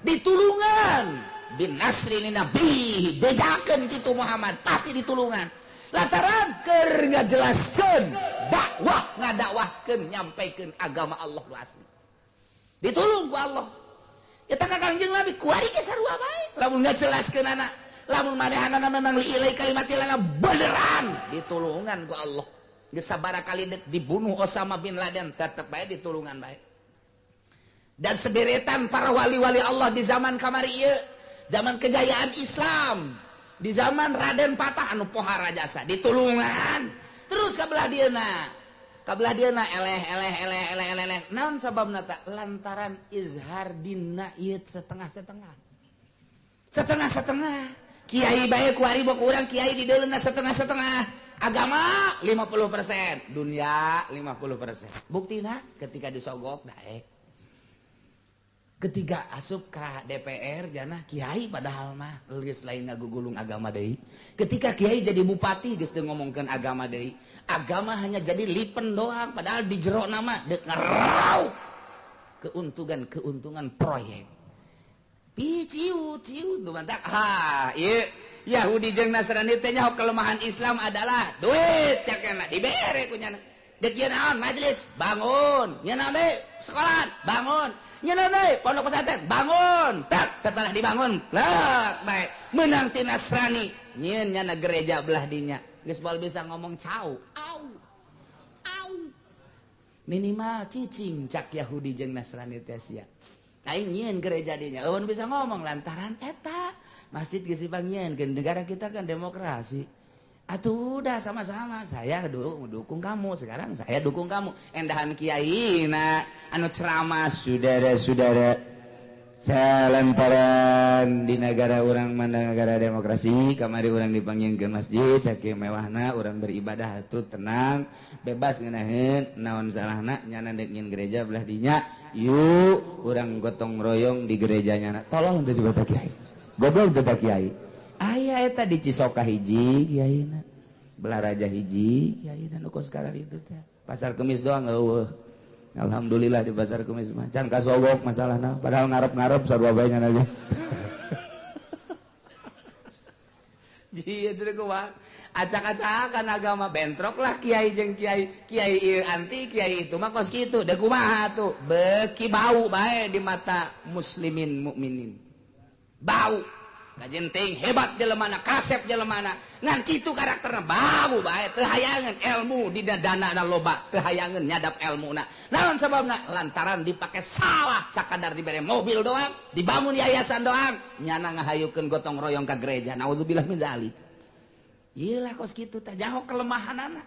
ditulungan bin nasri nabi, bejakeun kitu Muhammad pasti ditulungan. Lantaran keur ngajelaskeun dakwah, ngadakwahkeun, nyampaikeun agama Allah nu asli. Ditulung ku Allah. Eta ka Kangjeng Nabi kuari ge sarua bae. Lamun ngajelaskeun anak, lamun manehanana memang liilai kalimatilana beneran ditulungan ku Allah. Geus sabaraha kali dibunuh Osama bin Laden tetep bae ditulungan bae. Dan sederetan para wali-wali Allah di zaman kamari ieu, zaman kejayaan Islam, di zaman Raden Patah anu pohara jasa ditulungan. Terus ka belah dieuna, ka belah dieuna eleh eleh eleh eleh eleh eleh. Naon sababna ta? Lantaran izhar dina ieu setengah-setengah. Setengah-setengah. Kiai bae kuari bok urang kiai di deuleuna setengah-setengah. Agama 50%, dunia 50%. Buktina ketika disogok daek. Ketika asup ka DPR jana kiai padahal mah geus lain ngagugulung agama deui. Ketika kiai jadi bupati geus teu ngomongkeun agama deui. Agama hanya jadi lipen doang padahal di jero nama deuk ngeraup keuntungan-keuntungan proyek. Pi ciu ciu tuh mantak ha ieu Yahudi jeung Nasrani teh nyaho kelemahan Islam adalah duit cakena dibere ku nyana. Deuk ieu naon majelis bangun, nya naon deui sekolah bangun. Nyeuna deui pondok pesantren bangun, tak setelah dibangun lek bae menang ti Nasrani nyieun nyana gereja belah dinya geus moal bisa ngomong cau au au minimal cicing cak Yahudi jeung Nasrani teh sia aing nyieun gereja dinya eueun bisa ngomong lantaran eta masjid geus dipangnyieun negara kita kan demokrasi. Atuh udah sama-sama saya dulu dukung kamu, sekarang saya dukung kamu. Endahan kiai na anu ceramah saudara-saudara salantaran di negara urang mana negara demokrasi kamari urang dipanggil ke masjid saking mewahna urang beribadah atuh tenang bebas ngeunaheun naon salahna nyana deuk nyieun gereja belah dinya yuk urang gotong royong di gereja nyana tolong teu coba kiai goblok teu kiai. Aya eta di Cisoka hiji kiaina Belaraja hiji kiaina nu kos sekarang itu teh pasar Kemis doang eueuh. Alhamdulillah di pasar Kemis mah can kasogok masalahna padahal ngarep-ngarep sarua bae nya aja. Jieu teh kumaha acak-acakan agama bentrok lah kiai jeung kiai, kiai ieu anti kiai itu mah kos kitu deuk kumaha tuh beuki bau bae di mata muslimin mukminin. Bau kajenting hebat jelemana kasep jelemana ngan kitu karakterna bau bae teu hayangeun ilmu di dana loba teu hayangeun nyadap elmuna naon sababna lantaran dipake salah sakadar dibere mobil doang dibangun yayasan doang nyana ngahayukeun gotong royong ka gereja naudzubillah min dzalik. Ieu lah kos kitu teh jaho kelemahanana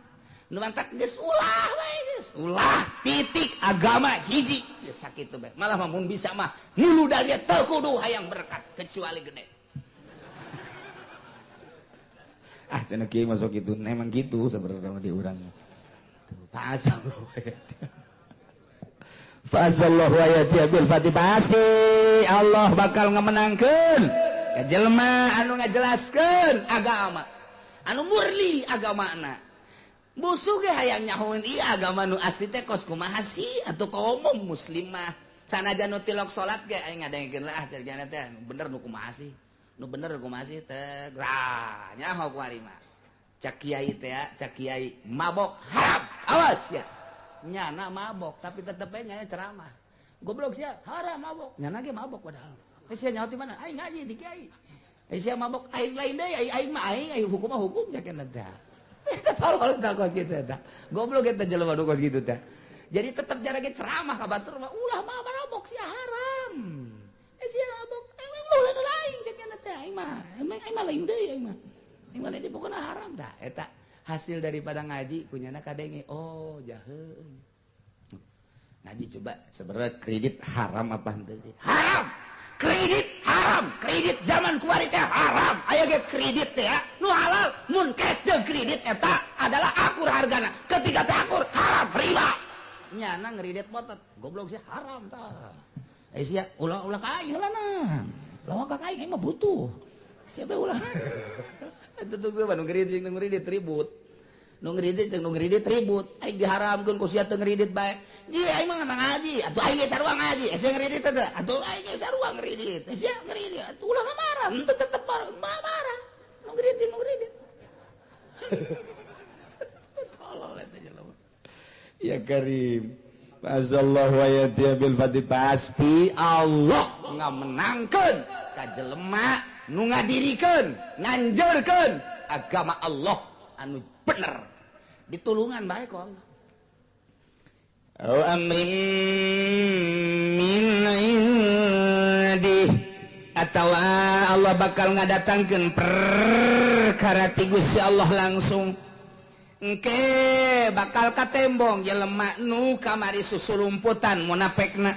nu mantak geus ulah bae geus ulah titik agama hiji geus sakitu bae malah mun bisa mah nulu da dia teu kudu hayang berkat kecuali gede. Ah cenah kiai masuk gitu emang gitu sebenarnya di urang. Tuh fasallahu ayati bil fatih pasti Allah bakal ngemenangkeun ka jelema anu ngajelaskeun agama anu murni agamana. Musuh ge hayang nyahoeun ieu agama nu asli teh kos kumaha sih atuh kaum muslimah sanajan nu tilok salat ge aing ngadengkeun lah cenah teh bener nu kumaha sih. Nu bener kumaha sih teh lah nyaho kuari mah cak kiai teh cak kiai mabok haram awas ya nyana mabok tapi tetep bae nyana ceramah goblok sia haram mabok nyana ge mabok padahal sia nyaho ti mana aing ngaji di kiai sia mabok aing lain deui aing mah aing aing hukum mah hukum cak teh eta tolol tah kos kitu eta goblok eta jelema nu kos kitu teh jadi tetep jara ge ceramah ka batur mah ulah mah mabok sia haram sia mabok ulah lain cek nyana teh aing mah aing mah lain deui aing mah aing mah lain pokona haram tah eta hasil daripada ngaji kunyana kadenge oh jaheun ngaji coba sebenarnya kredit haram apa henteu sih haram Kredit haram, kredit zaman kuari teh haram. Aya ge kredit teh ya, nu halal mun cash jeung kredit eta adalah akur hargana. Ketika teh akur haram riba. Nyana ngredit motor, goblok sih haram tah. Eh sia ulah-ulah ka aing heula nah. Ulah ka aing mah butuh. Siapa ulah? Atuh tuh nu ngredit nu ngredit ribut. Nu ngredit jeung nu ngredit ribut. Aing diharamkeun ku sia teu ngredit bae. Ye aing mah ngaji, atuh aing ge sarua ngaji. Sia ngredit teh, atuh aing ge sarua ngredit. Sia ngredit, atuh ulah marah, henteu tetep marah. Nu ngredit nu ngredit. Tolol eta jelema. Ya Karim. Azallahu wa yatiya bil fati, pasti Allah ngamenangkeun ka jelema nu ngadirikeun, nganjurkeun agama Allah anu bener. Ditulungan bae ku Allah. Au amrin min indi, atawa Allah bakal ngadatangkeun perkara ti Gusti Allah langsung. Engke bakal katembong jelema nu kamari susulumputan munafekna.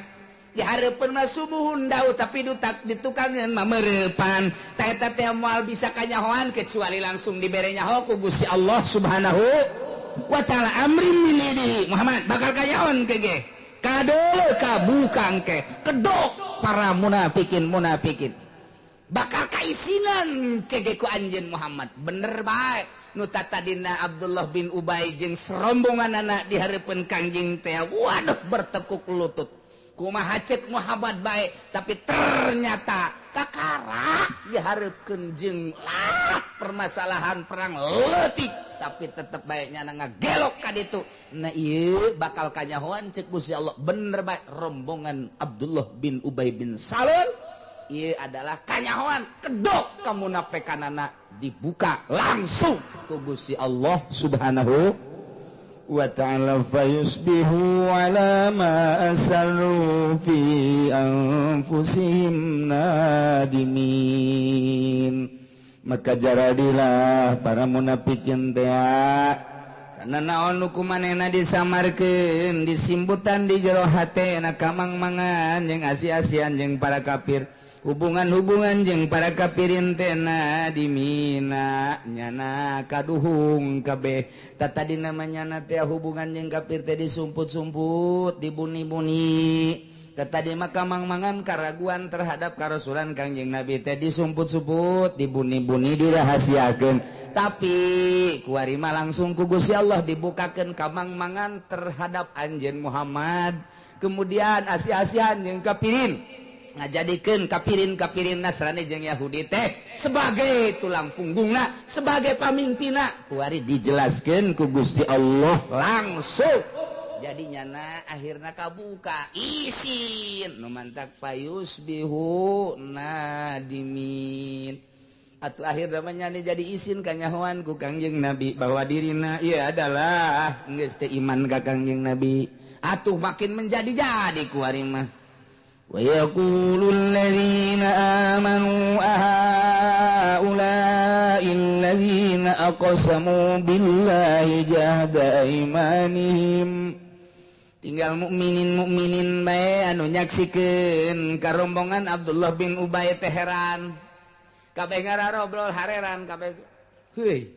Dihareupeun mah subuhun daun tapi dutak ditukangeun mah mereupan. Ta eta teh moal bisa kanyahoan kecuali langsung dibere nyaho ku Gusti Allah Subhanahu wa ta'ala. Amrin min indi Muhammad bakal kanyahoan ke ge. Kadeuleu kabuka engke kedok para munafikin munafikin. Bakal kaisinan kege ku anjeun Muhammad. Bener bae nu tatadina Abdullah bin Ubay jeung serombongan anak dihareupeun Kangjeng teh waduh bertekuk lutut. Kumaha ceuk Muhammad bae tapi ternyata kakara dihareupeun jeung lah permasalahan perang leutik tapi tetep bae nyana ngagelok ka ditu. Nah ieu bakal kanyahoan ceuk Gusti Allah. Bener bae rombongan Abdullah bin Ubay bin Salul ieu adalah kanyahoan kedok kamunapekanana dibuka langsung ku Gusti Allah Subhanahu wa ta'ala. Fayusbihu ala ma asarru fi anfusihim nadimin. Maka jaradilah para munafikin teh karena naon nu kumanehna disamarkeun disimbutan di jero hate na kamang-mangan jeung asi-asian jeung para kafir, hubungan-hubungan jeung para kafirin teh nadimina nyana kaduhung kabeh. Tadi namanya nyana teh hubungan jeung kafir teh disumput-sumput, dibuni-buni. Tadi maka mang-mangan karaguan terhadap karasulan Kangjeng Nabi teh disumput-sumput, dibuni-buni, dirahasiakeun. Tapi kuari mah langsung ku Gusti Allah dibukakeun kamang-mangan terhadap anjeun Muhammad. Kemudian asi-asian jeung kafirin ngajadikeun kafirin-kafirin Nasrani jeung Yahudi teh sebagai tulang punggungna, sebagai pamimpinna. Kuari dijelaskeun ku Gusti Allah langsung. Jadi nyana akhirna kabuka isin nu mantak payusbihu nadimin. Atuh akhirna mah nyana jadi isin kanyahoan ku Kangjeng Nabi bahwa dirina ieu adalah geus teu iman ka Kangjeng Nabi. Atuh makin menjadi-jadi kuari mah. Wa yaqulul ladzina amanu ahaula'il ladzina aqsamu billahi jahda aimanihim. Tinggal mukminin mukminin bae anu nyaksikeun karombongan Abdullah bin Ubay teh heran. Kabeh ngararobrol hareran kabeh. Heuy.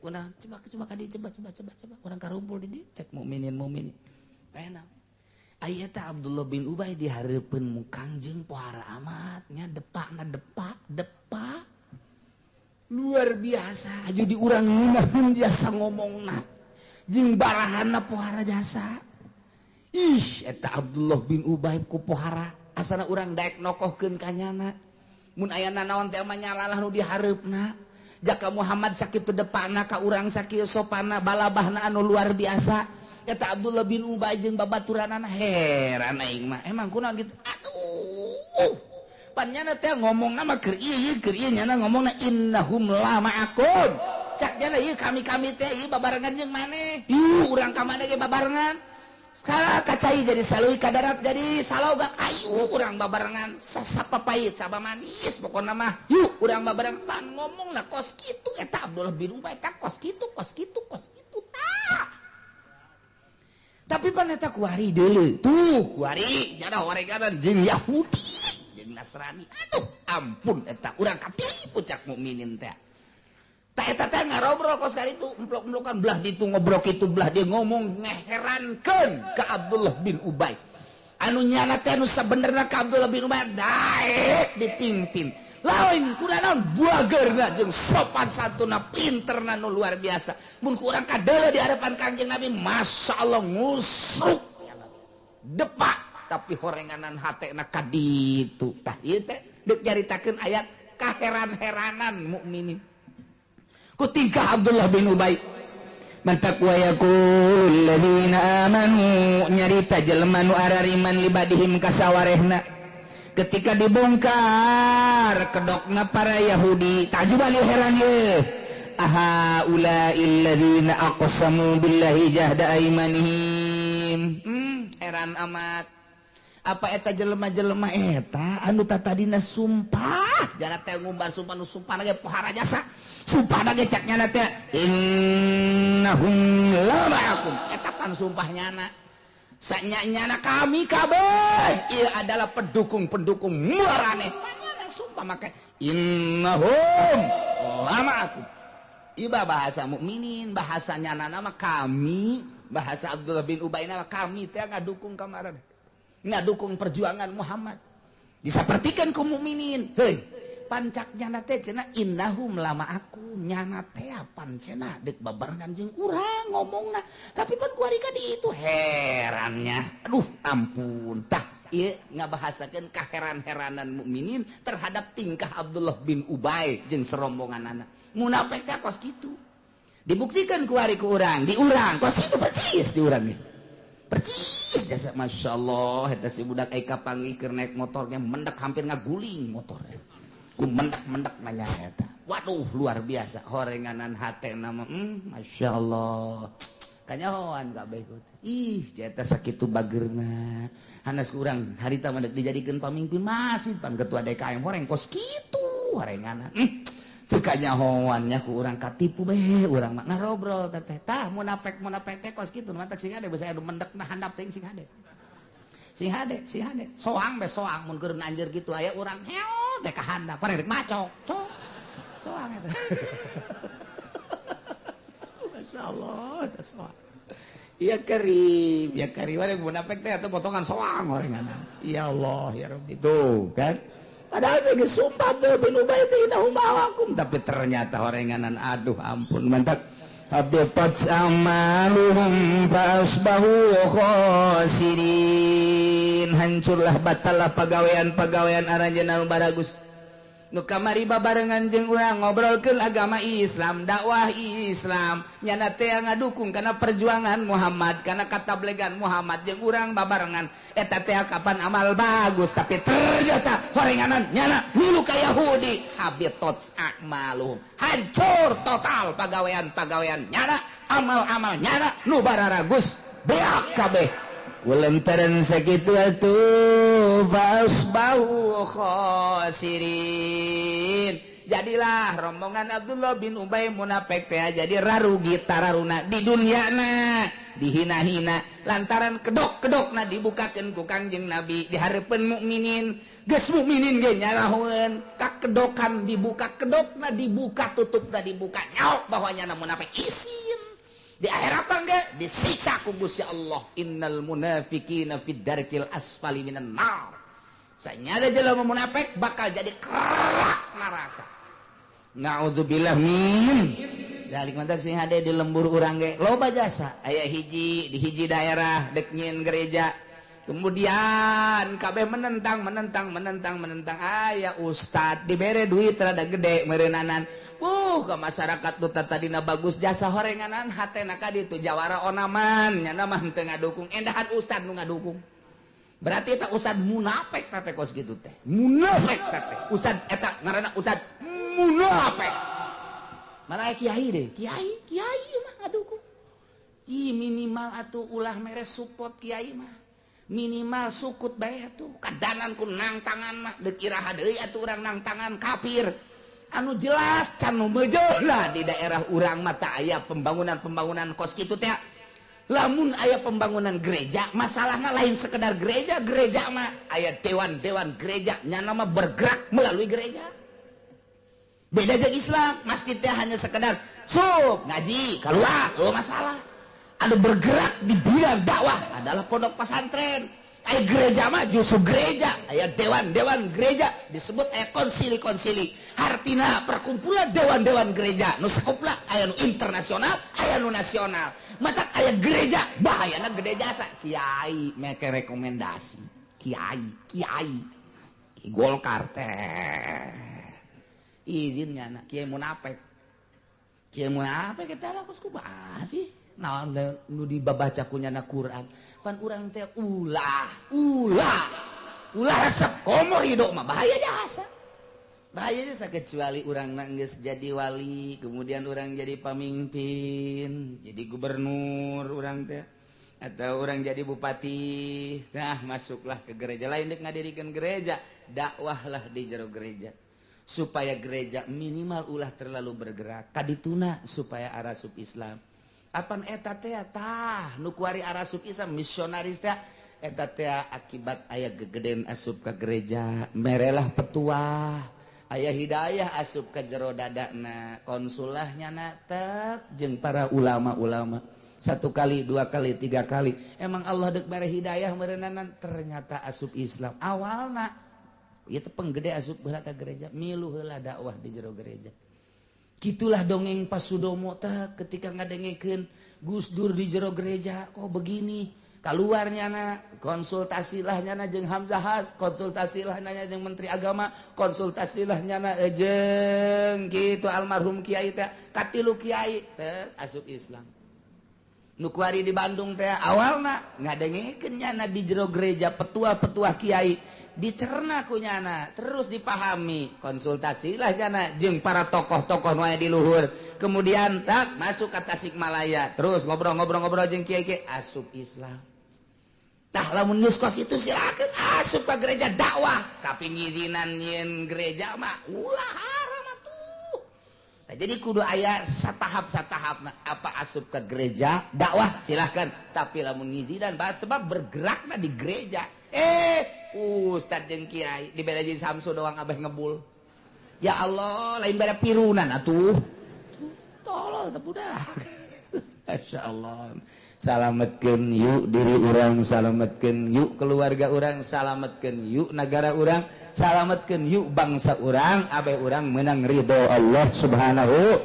Kunaon? Coba coba ka dieu, coba coba coba coba urang karumpul di dieu cek mukminin mukminin. Aya naon? Aya teh Abdullah bin Ubay dihareupeun mu Kangjeng pohara amat nya depakna depak depak. Luar biasa aju di urang ngeunaheun jasa ngomongna. Jeung barahana pohara jasa. Ih eta Abdullah bin Ubay ku pohara asana urang daek nokohkeun ka nyana. Mun aya nanaon teh mah nyalalah nu dihareupna. Jaka Muhammad sakitu depana ka urang sakieu sopana balabahna anu luar biasa. Eta Abdullah bin Ubay jeung babaturanana heran aing mah. Emang kunaon kitu? Aduh. Pan nyana teh ngomongna mah keur ieu keur ieu nyana ngomongna innahum la ma'akum. Cak nyana ieu kami-kami teh ieu babarengan jeung maneh. Ieu urang ka maneh ge babarengan. Sekarang kacai jadi salui kadarat jadi salogak ayu urang babarengan sasapa pahit saba manis pokona mah yuk urang babareng pan ngomongna kos kitu eta Abdullah bin Ubay eta kos kitu kos kitu kos kitu tah. Tapi pan eta kuari deuleu tuh kuari nyana horeganan jeung Yahudi jeung Nasrani. Aduh, ampun eta urang katipu cak mukminin teh. Tah eta teh ngarobrol kos kali itu, emplok-emplokan belah ditu ngobrol kitu belah dia ngomong ngeherankeun ka Abdullah bin Ubay. Anu nyana teh anu sabenerna ka Abdullah bin Ubay daek dipimpin. Lain kurang naon buageurna jeung sopan santuna pinterna nu luar biasa. Mun ku urang kadeuleu di hadapan Kangjeng Nabi, Masya Allah ngusruk depak tapi horenganan hatena kaditu. Tah ieu teh deuk nyaritakeun ayat kaheran-heranan mukminin. Ku tingkah Abdullah bin Ubay. Mantak wa yaqul ladzina amanu nyarita jelema nu arariman libadihim kasawarehna. Ketika dibongkar kedokna para Yahudi, tajuban heran ye. Aha ulail ladzina aqsamu billahi jahda aimanihim. Heran amat. Apa eta jelema-jelema eta anu tatadina sumpah, jarak teh ngumbar sumpah nu sumpah ge pohara jasa. Sumpah ge cak nyana teh innahum la ma'akum. Eta pan sumpah nyana. Sanya-nyana kami kabeh ieu adalah pendukung-pendukung muarane. Panyana sumpah make innahum la ma'akum. Iba bahasa mukminin, bahasa nyana nama kami, bahasa Abdullah bin Ubay nama kami teh ngadukung kamaran. Ngadukung perjuangan Muhammad. Disapertikeun ku mukminin. Heuy, pancak nyana teh cenah innahum lama aku nyana teh pan cenah deuk babarengan jeung urang ngomongna. Tapi pan kuari ka ditu herannya. Aduh, ampun. Tah, ieu ngabahasakeun kaheran-heranan mukminin terhadap tingkah Abdullah bin Ubay jeung serombonganana. Munafik teh kos kitu. Dibuktikan kuari ku urang, di urang kos kitu persis di urang ge. Percis jasa Masya Allah eta si budak eka panggih keur naik motornya mendak hampir ngaguling motornya ku mendak-mendak nanya eta. Waduh luar biasa horenganan hate nama Masya Allah kanyahoan kabeh ih jeta sakitu bageurna hanas kurang harita mah dijadikeun pamimpin masih pan ketua DKM horeng kos kitu horenganan. Teu kanyahoannya ku urang katipu be urang mah ngarobrol teteh tah munafik munafik teh kos kitu mantak sing hade basa anu mendek na handap teh sing hade sing hade sing hade soang be soang mun keur nanjeur kitu aya urang heo teh ka handap rek macok cok soang eta. Masyaallah teh soang ya karim ya karim rek munafik teh atuh potongan soang horenganan ya Allah ya Rabbi tuh kan. Padahal geus sumpah bin Ubay teh innahum ma'akum tapi ternyata horenganan aduh ampun mantak habitat amaluhum fa asbahu khasirin. Hancurlah batallah pagawean-pagawean aranjeunna nu baragus. Nu kamari babarengan jeung urang ngobrolkeun agama Islam, dakwah Islam, nyana teh ngadukung kana perjuangan Muhammad, kana katablegan Muhammad jeung urang babarengan. Eta teh kapan amal bagus tapi ternyata horenganan nyana milu ka Yahudi, habitat a'maluhum. Hancur total pagawean-pagawean nyana, amal-amal nyana nu bararagus beak kabeh. Lantaran sakitu atuh fasbahu khasirin. Jadilah rombongan Abdullah bin Ubay munafik teh jadi rarugi tararuna di dunyana, dihina-hina lantaran kedok-kedokna dibukakeun ku Kangjeng Nabi di hareupeun mukminin. Geus mukminin ge nyarahoeun kakedokan dibuka, kedokna dibuka, tutupna dibuka, nyaok bahwa nyana munafik isin. Di akhirat ge disiksa ku Gusti Allah, innal munafiqina fid darkil asfali minan nar. Sanyada jelema munafik bakal jadi kerak neraka. Na'udzubillah min dzalik. Mantak sing hade di lembur urang ge loba jasa. Aya hiji di hiji daerah dek nyieun gereja. Kemudian kabeh menentang menentang menentang menentang. Aya ustad dibere duit rada gede meureunnanan. Ke masyarakat nu tadina bagus jasa horenganan hatena ka ditu jawara onaman nyana mah teu ngadukung endahan ustad nu ngadukung. Berarti eta ustad munafik teh kos kitu teh. Munafik teh. Ustad eta ngaranna ustad munafik. Malah kiai deh, kiai, kiai mah ngadukung. Ih minimal atuh ulah mere support kiai mah. Minimal sukut bae atuh. Kadanan ku nang tangan mah deuk iraha deui atuh urang nang tangan kafir. Anu jelas can nu meujeuhna di daerah urang mah tah aya pembangunan-pembangunan kos kitu teh. Lamun aya pembangunan gereja, masalahnya lain sekedar gereja, gereja mah aya dewan-dewan gereja, nyana mah bergerak melalui gereja. Beda jeung Islam, masjidnya hanya sekedar sup, ngaji, keluar, oh masalah. Ada bergerak di bidang dakwah adalah pondok pesantren. Aya gereja mah justru gereja, aya dewan-dewan gereja disebut aya konsili-konsili. Hartina perkumpulan dewan-dewan gereja, nu sakupla aya nu internasional, aya nu nasional. Matak aya gereja, bahayana gede jasa. Kiai make rekomendasi, kiai, kiai. Ki Golkar teh. Izin nyana kiai munafik. Kiai munafik eta lah kos kumaha sih? Naon nu dibabaca ku nyana Quran. Pan urang teh ulah, ulah. Ulah resep komo hidup mah bahaya jasa. Bahaya jasa kecuali urang geus jadi wali, kemudian urang jadi pamimpin, jadi gubernur urang teh atau urang jadi bupati. Nah, masuklah ke gereja lain dek ngadirikeun gereja, dakwahlah di jero gereja. Supaya gereja minimal ulah terlalu bergerak kadituna supaya arasup Islam. Apan eta teh tah nu kuari arasup Islam misionaris teh eta teh akibat aya gegeden asup ka gereja merelah petuah aya hidayah asup ka jero dadana konsulah nyana tek jeung para ulama-ulama satu kali dua kali tiga kali emang Allah deuk mere hidayah meureunana ternyata asup Islam awalna ieu teh penggede asup heula ka gereja milu heula dakwah di jero gereja. Gitulah dongeng Pak Sudomo teh ketika ngadengekeun Gus Dur di jero gereja kok begini keluar nyana konsultasilah nyana jeung Hamzah Has, konsultasilah nyana jeung Menteri Agama, konsultasilah nyana jeung kitu almarhum kiai teh katilu kiai teh asup Islam. Nu kuari di Bandung teh awalna ngadengekeun nyana di jero gereja petua-petua kiai dicerna ku nyana terus dipahami konsultasilah nyana jeung para tokoh-tokoh nu aya di luhur kemudian tak masuk ke Tasikmalaya terus ngobrol-ngobrol-ngobrol jeung kiai-kiai asup Islam. Tah lamun geus kos itu silakeun asup ka gereja dakwah tapi ngizinan nyieun gereja mah ulah haram atuh. Tah jadi kudu aya satahap-satahapna apa asup ke gereja dakwah silahkan tapi lamun ngizinan sebab bergerakna di gereja. Ustad jeung kiai dibere jeung Samsu doang abeh ngebul. Ya Allah, lain bare pirunan atuh. Tolol teh budak. Masyaallah. Salametkeun yuk diri urang, salametkeun yuk keluarga urang, salametkeun yuk nagara urang, salametkeun yuk bangsa urang, abeh urang menang ridho Allah Subhanahu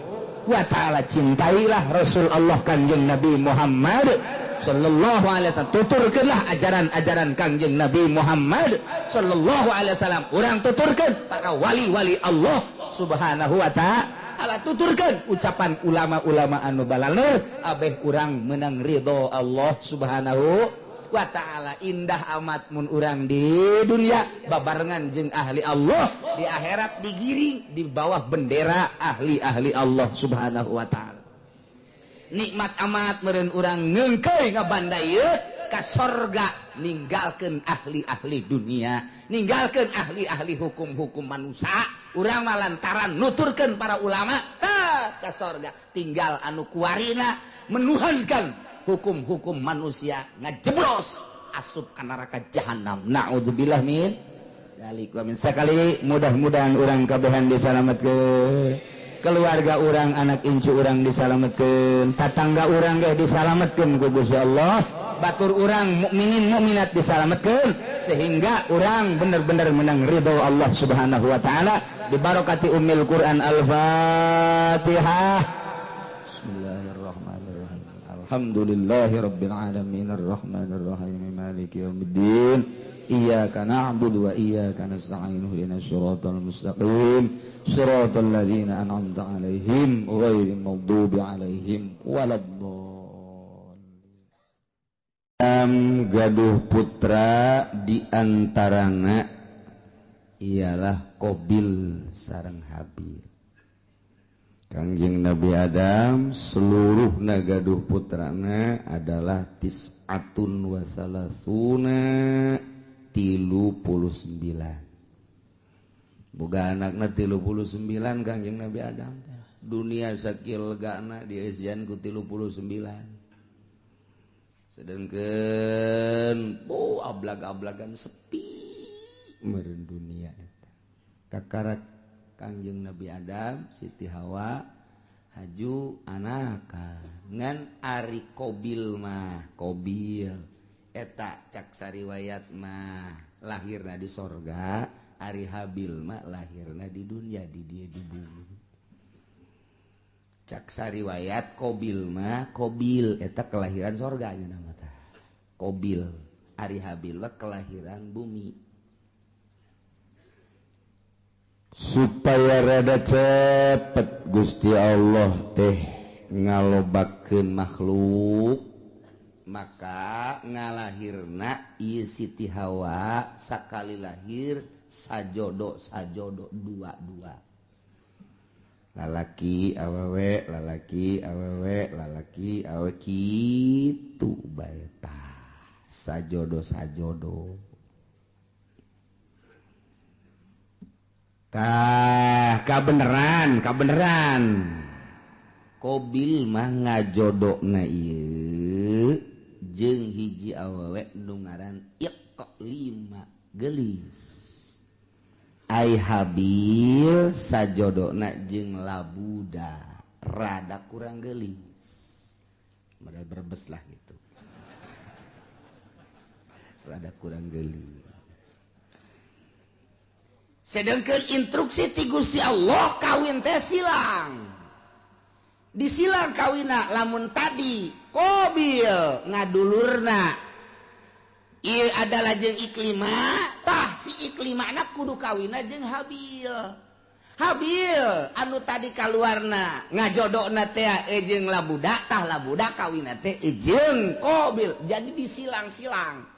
wa taala. Cintailah Rasul Allah Kanjeng Nabi Muhammad sallallahu alaihi wasallam, tuturkeunlah ajaran-ajaran Kangjeng Nabi Muhammad sallallahu alaihi wasallam. Urang tuturkeun para wali-wali Allah Subhanahu wa taala, tuturkeun ucapan ulama-ulama anu balaleur abeh urang menang ridho Allah Subhanahu wa taala. Indah amat mun urang di dunia babarengan jeung ahli Allah, di akhirat digiring di bawah bendera ahli-ahli Allah Subhanahu wa taala. Nikmat amat meureun urang ngeungkeuy ngabandai ieu ka sorga, ninggalkeun ahli-ahli dunia, ninggalkeun ahli-ahli hukum-hukum manusia. Urang mah lantaran nuturkeun para ulama tah ka sorga, tinggal anu kuarina menuhankan hukum-hukum manusia ngajeblos asup ka neraka jahanam. Naudzubillah min dzalik. Wa min sakali mudah-mudahan urang kabehan disalametkeun, keluarga urang, anak incu urang disalametkeun, tatangga urang ge disalametkeun ku Gusti Allah, batur urang mukminin mukminat disalametkeun sehingga urang bener-bener menang ridho Allah Subhanahu wa taala dibarokati ummil Quran. Al-Fatihah. Bismillahirrahmanirrahim. Alhamdulillahirabbil alamin arrahmanirrahim maliki yaumiddin. Iyyaka na'budu wa iyyaka nasta'in ihdinas siratal mustaqim siratal ladzina an'amta 'alaihim ghairil maghdubi 'alaihim waladdallin. Gaduh putra di antarana ialah Qabil sareng Habil. Kangjeng Nabi Adam seluruh gaduh putrana adalah tis'atun wa salasuna 39. Boga anakna 39 Kangjeng Nabi Adam teh. Dunia sakieu legana dieusian ku 39. Sedangkan oh ablag-ablagan sepi meureun dunia eta. Kakarak Kangjeng Nabi Adam, Siti Hawa haju anaka ngan ari Kobil mah, Kobil eta cak sariwayat mah lahirna di sorga, ari Habil mah lahirna di dunia, di dia di bumi. Cak sariwayat Kobil mah, Kobil eta kelahiran sorga nya nama tah. Kobil, ari Habil mah kelahiran bumi. Supaya rada cepet Gusti Allah teh ngalobakeun makhluk, maka ngalahirna ieu Siti Hawa sakali lahir sajodo sajodo dua-dua. Lalaki awewe, lalaki awewe, lalaki awewe kitu bae tah. Sajodo sajodo. Tah kabeneran, kabeneran. Kobil mah ngajodona ieu jeung hiji awewe nu ngaran Iqlima geulis. Ai Habil sajodona jeung Labuda rada kurang geulis. Modal Brebes lah gitu. Rada kurang geulis. Sedangkan instruksi ti Gusti Allah kawin teh silang. Disilang kawina lamun tadi Kobil ngadulurna ieu adalah jeung Iklima, tah si Iklimana kudu kawina jeung Habil. Habil anu tadi kaluarna ngajodokna teh jeung Labuda, tah Labuda kawina teh jeung Kobil. Jadi disilang-silang.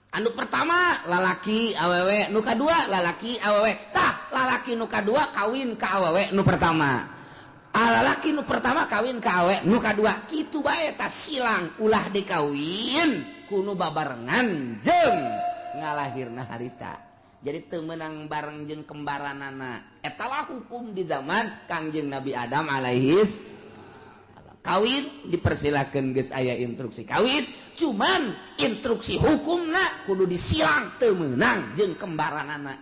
Anu pertama lalaki awewe, nu kadua lalaki awewe, tah lalaki nu kadua kawin ka awewe nu pertama. Lalaki nu pertama kawin ka awewe nu kadua, kitu bae tah silang ulah dikawin kuno babarengan jeung ngalahirna harita. Jadi teu meunang bareng jeung kembaranana. Eta lah hukum di zaman Kangjeng Nabi Adam alaihis. Kawin dipersilakan geus aya instruksi kawin, cuman instruksi hukumna kudu disilang teu meunang jeung kembaranana.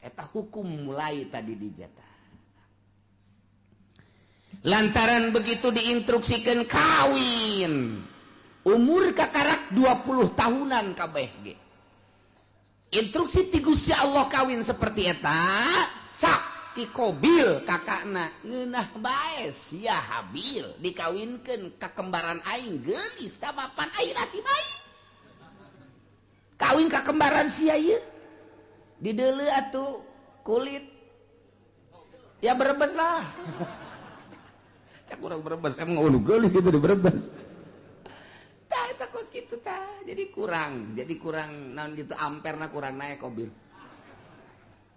Eta hukum mulai tadi dijatah. Lantaran begitu diinstruksikan kawin, umur kakarak 20 tahunan kabeh ge. Instruksi ti Gusti Allah kawin seperti eta, sak ti Kobil kakakna ngeunah bae sia Habil dikawinkeun ka kembaran aing geulis tah mapan aing nasib aing. Kawin ka kembaran sia ieu. Dideuleu atuh kulit. Ya Brebes lah. Cak urang Brebes emang ulu geulis gitu di Brebes. Tah eta kos kitu tah. Jadi kurang naon gitu amperna kurang naik Kobil.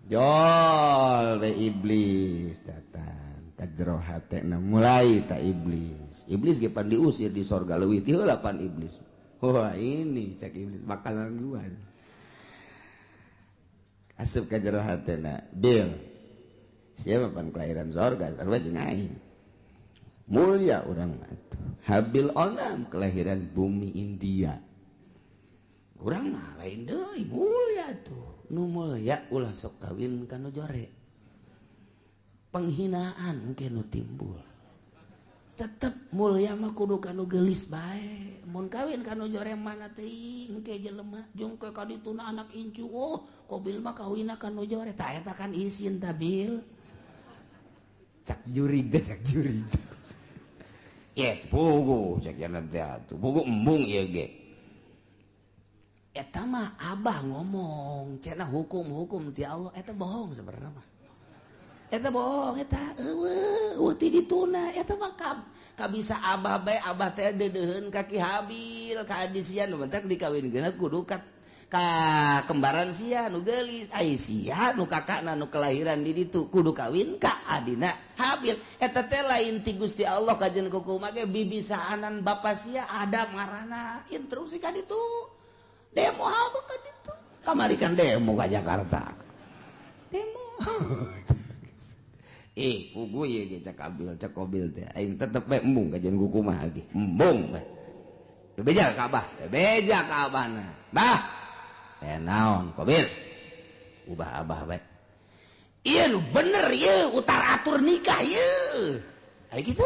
Jol we iblis datang ka jero hatena mulai ta iblis. Iblis ge pan diusir di sorga leuwih ti heula pan iblis. Wah ini cak iblis makanan gua. Asup ka jero hatena, Bil. Siapa pan kelahiran sorga sarua jeung aing. Mulia urang atuh. Habil onam kelahiran bumi India. Urang mah lain deui mulia tuh. Nu mulia ulah sok kawin ka nu jore. Penghinaan ke nu timbul. Tetep mulia mah kudu ka nu geulis bae. Mun kawin ka nu jore mana teuing ke jelema jeung ke ka dituna anak incu. Oh, Kobil mah kawinna ka nu jore. Tah eta kan isin tabil. Cak jurig teh cak jurig. Ye, pugu cak jalan teh atuh. Pugu embung ieu ge. Eta mah abah ngomong cenah hukum-hukum ti Allah eta bohong sebenarnya mah. Eta bohong eta eueuh ti dituna eta mah kabisa abah bae abah teh deudeuheun ka Ki Habil ka adi sia nu bentak dikawinkeun kudu ka kembaran sia nu geulis ai sia nu kakakna nu kelahiran di ditu kudu kawin ka adina Habil. Eta teh lain ti Gusti Allah kajen kukumaha ge bibisaanan bapa sia Adam ngaranna instruksi ka ditu. Demo apa kan itu? Kamari kan demo ke Jakarta. Demo. Pugu ieu ge cak Abil, cak Kobil teh. Aing tetep bae embung kajian kukumaha ge. Embung bae. Bebeja ka abah, bebeja ka abahna. Bah, naon Qabil? Ubah abah bae. Ieu nu bener ieu utar atur nikah ieu. Aya kitu.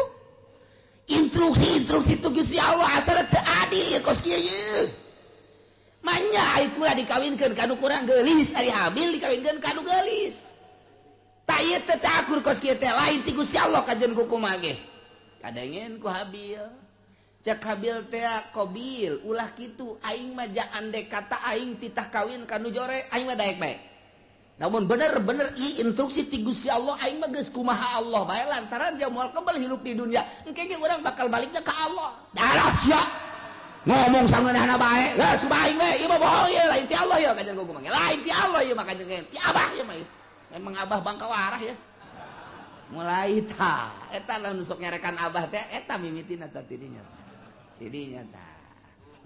Instruksi-instruksi tu Gusti Allah asal teu adil ieu kos kieu ieu. Manya ai kula dikawinkeun ka nu kurang geulis, ari Habil dikawinkeun ka nu geulis. Tah ieu teh teu akur kos kieu teh lain ti Gusti Allah kajen kukumaha ge. Kadengen ku Habil. Cek Habil teh Qabil ulah kitu aing mah ja andek kata aing titah kawin ka nu jore aing mah daek bae. Namun bener-bener i instruksi ti Gusti Allah aing mah geus kumaha Allah bae lantaran dia moal kebel hirup di dunia. Engke ge urang bakal baliknya ka Allah. Darah sia. Ngomong sangeunahna bae. Geus aing we ieu mah bohong ieu lain ti Allah ieu kajen kumaha. Lain ti Allah ieu mah kajen ti abah ieu mah. Memang abah bangka warah ya. Mulai ta eta lah nu sok nyarekan abah teh eta mimitina tah tidinya. Tidinya tah.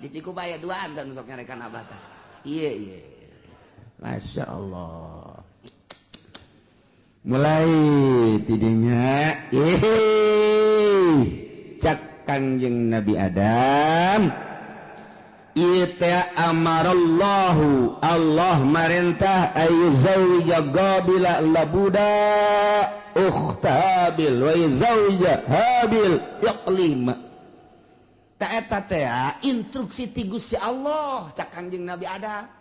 Di Cikubaya duaan tah nu sok nyarekan abah tah. Ieu ieu. Masya Allah. Mulai tidinya cak Kangjeng Nabi Adam ieu teh amarallahu Allah marentah ayu zawija Qabila labuda ukhta Habil wa zawija Habil Iqlima. Ta eta teh instruksi ti Gusti Allah cak Kangjeng Nabi Adam.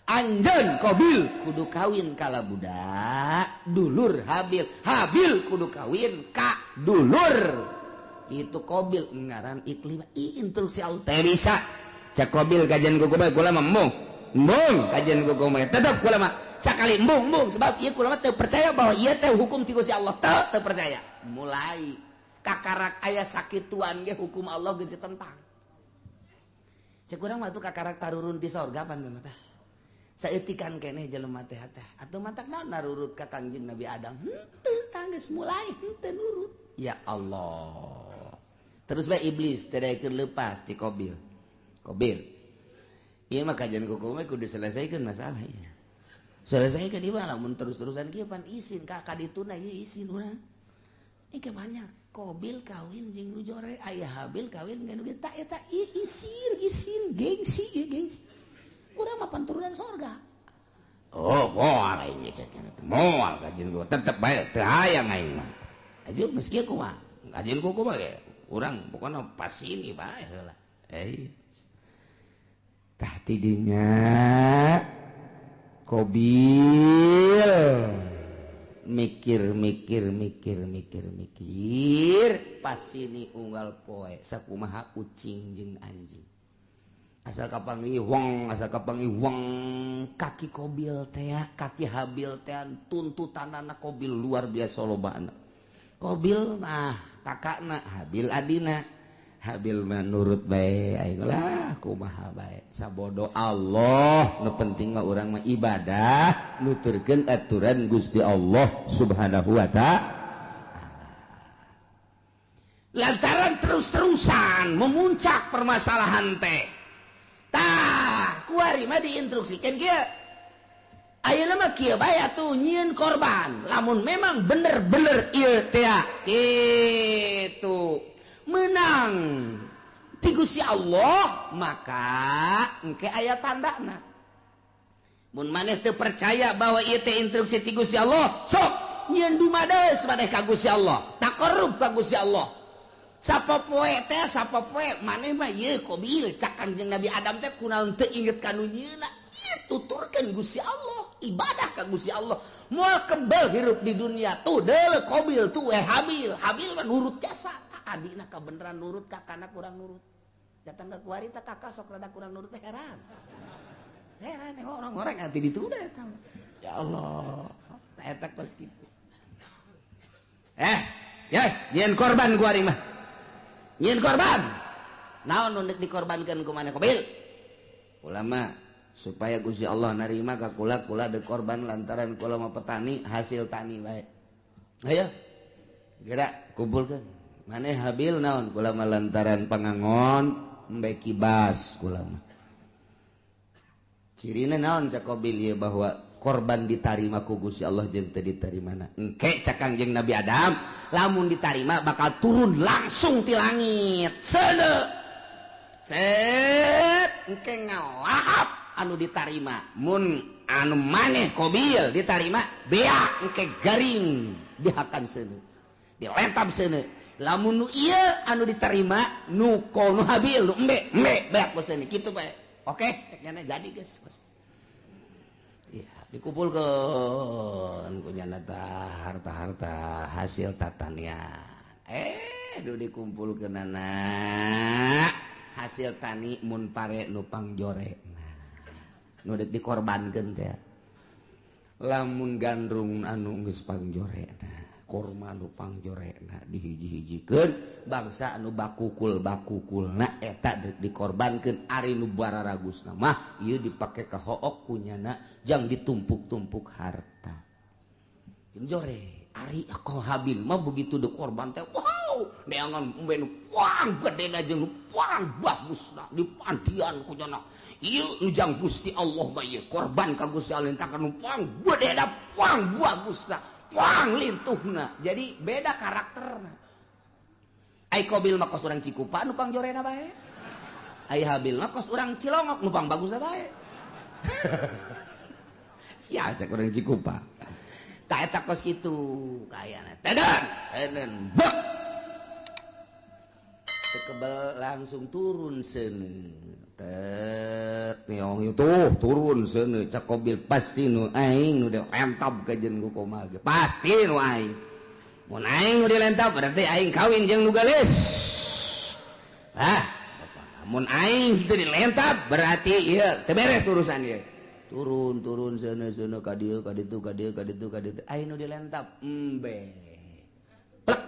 Anjeun Qabil kudu kawin ka labuda dulur Habil, Habil kudu kawin ka dulur itu Qabil ngaran Iqlima. Instruksi Allah teh bisa cak Qabil kajian kuku bae kula mah embung embung kajian kuku bae tetep kula mah sakali embung embung sebab ieu kula mah teu percaya bahwa ieu teh hukum ti Gusti Allah teu teu percaya. Mulai kakarak aya sakituan ge hukum Allah geus ditentang. Cek urang mah tuh kakarak tarurun ti sorga pan teh mah saeutikan keneh jelema teh teh atuh matak naon narurut ka Kangjeng Nabi Adam henteu tanggeus mulai henteu nurut. Ya Allah. Terus bae iblis teh daekeun leupas ti Qabil. Qabil ieu mah kajian kuku mah kudu diselesaikan masalah ieu. Selesaikan ieu mah lamun terus-terusan kieu pan isin ka kadituna ieu isin urang. Ieu banyak Qabil kawin jeung nu jore aya Habil kawin jeung nu geus tah eta isin isin gengsi ieu gengsi. Urang mah turunan sorga. Oh, moal aing cek. Moal kajian kuku tetep bae teu hayang aing mah. Aju geus kieu kumaha? Kajian kuku mah ge urang pokona pasini bae heula. Tah tidinya Qabil mikir mikir mikir mikir mikir pasini unggal poe sakumaha ucing jeung anjing. Asal kapanggih wong, asal kapanggih wong kaki Qabil teh, kaki Habil teh tuntutanana Qabil luar biasa lobana. Qabil mah kakakna, Habil adina. Habil mah nurut bae aing lah kumaha bae. Sabodo Allah, nu penting mah urang mah ibadah, nuturkeun aturan Gusti Allah Subhanahu wa ta'ala. Lantaran terus-terusan memuncak permasalahan teh. Tah, kuari mah diinstruksikeun kieu. Ayeuna mah kieu bae atuh nyieun korban. Lamun memang bener-bener ieu teh kitu menang ti Gusti Allah, maka engke aya tandana. Mun maneh teu percaya bahwa ieu teh instruksi ti Gusti Allah, sok nyieun dumades maneh ka Gusti Allah, taqarrub ka Gusti Allah. Sapopoe teh sapopoe maneh mah ieu Qabil cak Kangjeng Nabi Adam teh kunaon teu inget ka nu nyieunna. Ieu tuturkeun Gusti Allah, ibadah ka Gusti Allah. Moal kebel hirup di dunia tuh deuleu Qabil tuh Habil. Habil mah nurut jasa. Adina kabeneran nurut kakana kurang nurut. Datang ke kuari teh kakak sok rada kurang nurut teh heran. Heran orang-orang nanti ditunda eta. Ya Allah. Tah eta kos kitu. Yes, nyieun korban kuari mah. Nyieun korban. Naon nu deuk dikorbankeun ku maneh Qabil? Ulama supaya Gusti Allah narima ka kula, kula deuk korban lantaran kula mah petani hasil tani bae. Ayo. Gerak kumpulkeun. Maneh Habil naon kula mah lantaran pangangon embe kibas kula mah. Cirina naon cak Qabil ieu bahwa korban ditarima ku Gusti Allah jeung teu ditarimana. Engke cak Kangjeng Nabi Adam lamun ditarima bakal turun langsung ti langit. Seuneu. Set engke ngalahap anu ditarima mun anu maneh Qabil ditarima beak engke garing dihakan seuneu dilentab seuneu. Lamun nu ieu anu diterima nu nu Habil nu embe embe beak ku seuneu kitu bae. Oke, cek nyana jadi geus. Iya, dikumpulkeun ku nyana harta-harta hasil tatanian. Duh dikumpulkeunana hasil tani mun pare nu pangjorena. Nu deuk dikorbankeun teh. Lamun gandrung anu geus pangjorena, korma nu pangjorena dihiji-hijikeun bangsa anu bakukul-bakukulna eta deuk dikorbankeun. Ari nu bararagusna mah ieu dipake ka hook kunyana jang ditumpuk-tumpuk harta. Jore ari ko Habil mah begitu dikorban teh wow neangan embe nu puang gedena jeung nu puang bagusna dipandian kunyana ieu nu jang Gusti Allah mah ieu korban ka Gusti Allah takan nu puang gedena puang bagusna puang lintuhna. Jadi beda karakterna. Ai Qabil mah kos urang Cikupa nu pangjorena bae. Ai Habil mah kos urang Cilongok nu pangbagusna bae. Sia cek urang Cikupa. Tah eta kos kitu kayana. Teden, teden bek. Tekebel langsung turun seuneu. Tet niong tuh turun seuneu cak Qabil pasti nu aing nu dilentab ka jeung ku komal ge. Pasti nu aing. Mun aing nu dilentab berarti aing kawin jeung nu geulis. Ah, mun aing teu dilentab berarti ieu teu beres urusan ieu. Turun turun seuneu seuneu ka dieu ka ditu ka dieu ka ditu ka ditu aing nu dilentab embe. Plek.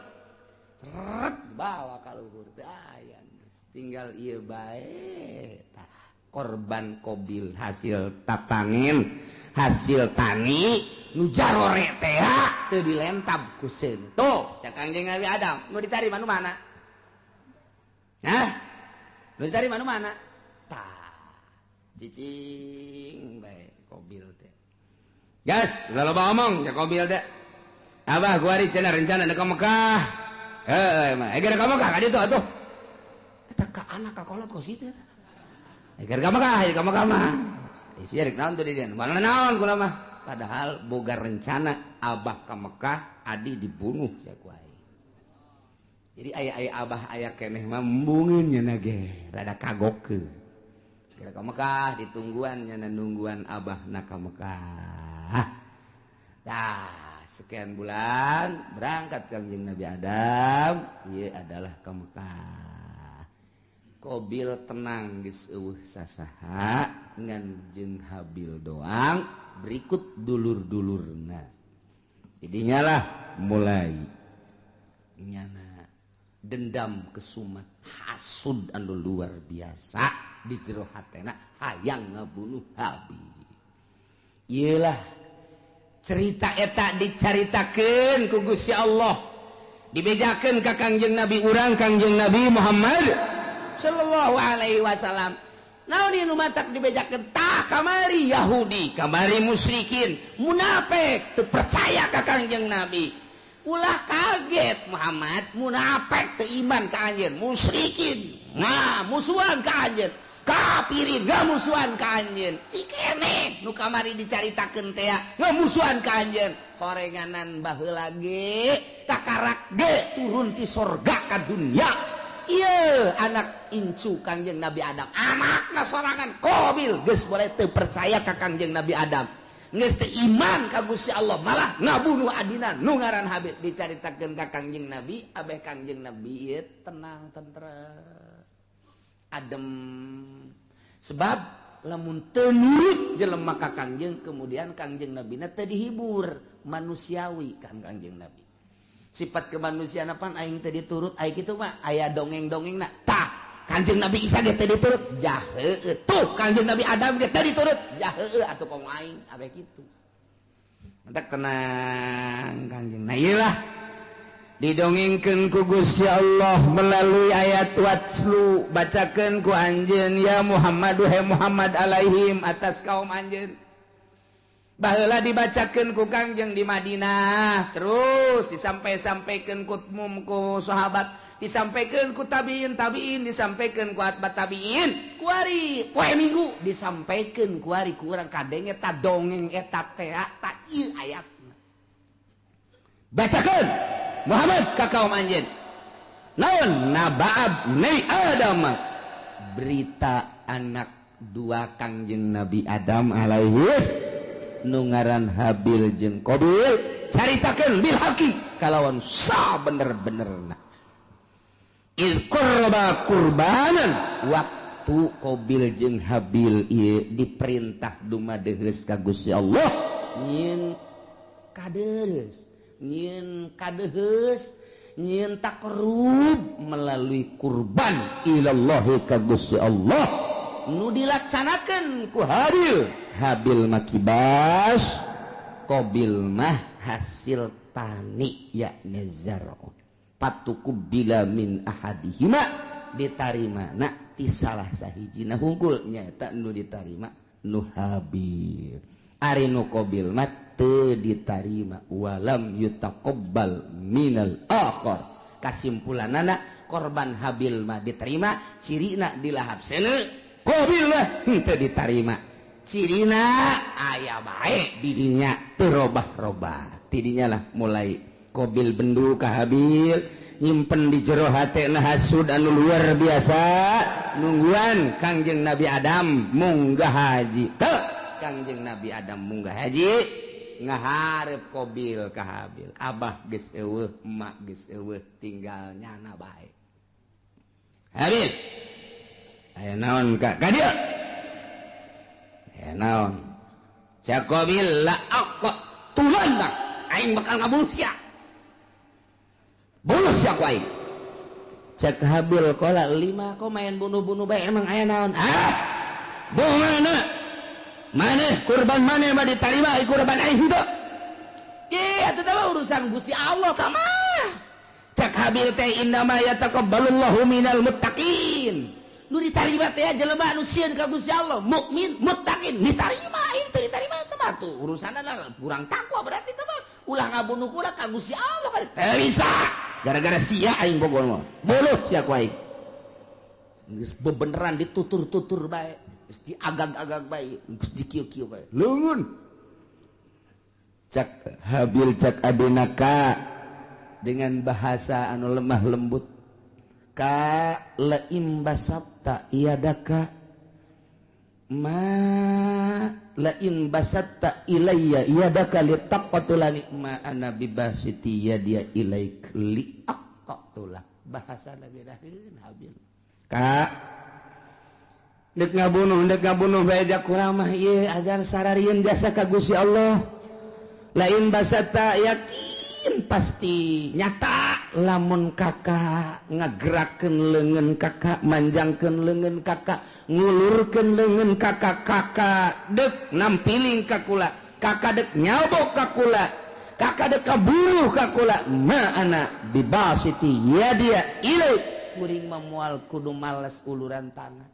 Seret bawa ka luhur teu aya. Tinggal ieu bae tah korban Qabil hasil tatangin hasil tani nu jarore teh teu dilentab ku seuneu. Tuh cak Kangjeng Nabi Adam nu ditarima nu mana? Hah? Nu ditarima nu mana? Tah cicing bae Qabil teh. Gas, ulah loba omong cak Qabil teh. Abah gua ari cenah rencana ka Mekah. Heuh mah, geura ka Mekah ka ditu atuh. Eta ka anak ka kolot kos kitu eta. Geura ka Mekah, ka Mekah mah. Isi rek naon tuh di dieu? Mana naon kula mah. Padahal boga rencana abah ka Mekah, adi dibunuh sia ku aing. Jadi aya-aya abah aya keneh mah embungeun nya ge, rada kagokeun. Geura ka Mekah ditungguan nya nungguan abahna ka Mekah. Tah, sekian bulan berangkat Kangjeng Nabi Adam, ieu adalah ka Mekah. Qabil tenang geus eueuh sasaha ngan jeung Habil doang berikut dulur-dulurna. Jadinya lah mulai nyana dendam kesumat hasud anu luar biasa di jero hatena hayang ngabunuh Habil. Ieulah cerita eta dicaritakeun ku Gusti Allah, dibejakeun ka Kangjeng Nabi urang Kangjeng Nabi Muhammad sallallahu alaihi wasallam. Naon ieu nu matak dibejakeun? Tah kamari Yahudi, kamari musyrikin, munafik teu percaya ka Kangjeng Nabi. Ulah kaget Muhammad, munafik teu iman ka anjeun, musyrikin nah musuhan ka anjeun, kafirin ngamusuhan ka anjeun. Cikene nu kamari dicaritakeun teh ngamusuhan ka anjeun. Horenganan baheula ge takarak ge turun ti sorga ka dunya. Ieu anak incu Kangjeng Nabi Adam, anakna sorangan Qabil geus boleh teu percaya ka Kangjeng Nabi Adam, geus teu iman ka Gusti Allah, malah ngabunuh adina nu ngaran Habil. Dicaritakeun ka Kangjeng Nabi, abeh Kangjeng Nabi ieu tenang tentrem adem. Sebab lamun teu nurut jelema ka Kangjeng, kemudian Kangjeng Nabina teu dihibur manusiawi kan Kangjeng Nabi. Sifat kemanusiaan apaan aing teu diturut aing kitu mah aya dongeng-dongengna. Tah Kangjeng Nabi Isa ge teu diturut jaheueuh. Tuh Kangjeng Nabi Adam ge teu diturut jaheueuh atuh komo aing abeh kitu. Mantak tenang Kangjeng. Nah ieu lah didongengkeun ku Gusti Allah melalui ayat watslu, bacakeun ku anjeun ya Muhammad, he Muhammad alaihim atas kaum anjeun. Baheula dibacakeun ku Kangjeng di Madinah, terus disampai-sampaikeun ku mum ku sahabat, disampaikan ku tabiin tabiin, disampaikan ku atba tabiin, kuari poe Minggu disampaikan kuari ku urang kadenge eta dongeng eta teh ta ieu ayatna. Bacakeun Muhammad ka kaum anjeun. Naon nabaab Nabi Adam, berita anak dua Kangjeng Nabi Adam alaihis nu ngaran Habil jeung Qabil, caritakeun bil haqi kalawan sabener-benerna. Iz qurba qurbanan, waktu Qabil jeung Habil ieu diperintah dumadeheus ka Gusti Allah nyieun kadeus, nyieun kadeheus, nyieun takrub melalui kurban ilallahi ka Gusti Allah nu dilaksanakeun ku Habil. Habil mah kibas, Qabil mah hasil tani yakni zar'un. Patuqubila min ahadihima, ditarima na ti salah sahijina hungkul nyaeta nu ditarima nu Habil. Ari nu Qabil mah teu ditarima, walam yutaqabbal minal akhar. Kasimpulanana korban Habil mah diterima, cirina dilahap seuneu, Qabil mah henteu ditarima. Cirina aya bae didinya teu robah-robah. Tidinya lah mulai Qabil bendu ka Habil, nyimpen di jero hatena hasud anu luar biasa, nungguan Kangjeng Nabi Adam munggah haji. Teu Kangjeng Nabi Adam munggah haji ngaharep Qabil ka Habil. Abah geus eueuh, emak geus eueuh, tinggal nyana bae. Habil, aya naon ka ka dieu? Aya naon? Cak Qabil la aqtulanna, aing bakal ngabunuh sia. Bunuh sia ku aing. Cak Habil qala lima kok main bunuh-bunuh bae, emang aya naon? Ah, bohongana. Maneh kurban maneh mah ditarima, kurban aing henteu. Ki atuh teh urusan Gusti Allah tah mah. Cak Habil teh innama yataqabbalullahu minal muttaqin. Nu ditarima teh jelema anu sieun ka Gusti Allah, mukmin, muttaqin, ditarima. Aing teu ditarima teh mah tuh urusanna lah kurang takwa berarti teh mah. Ulah ngabunuh kula ka Gusti Allah kan teu bisa. Gara-gara sia aing bogor mah. Buluh sia ku aing. Geus bebeneran ditutur-tutur bae, geus diagag-agag bae, geus dikieu-kieu bae. Leungeun. Cak Habil cak adina ka dengan bahasa anu lemah lembut. Ka laim basatta iadaka ma lain basatta ilayya iadaka litaqatulani ma ana bibasiti yadia ilaik liaqatula. Bahasa lagi daheun Habil. Ka dek ngabunuh bae jak kurang mah ieu azan sararieun jasa ka Gusti Allah. Lain basatta yakin pasti nyata lamun kakak ngagerakeun leungeun kakak, manjangkeun leungeun kakak, ngulurkeun leungeun kakak, kakak dek nampiling ka kula, kakak dek nyabok ka kula, kakak dek kabunuh ka kula, ma ana bibasiti yadia ilaik. Kuring mah moal kudu males uluran tangan,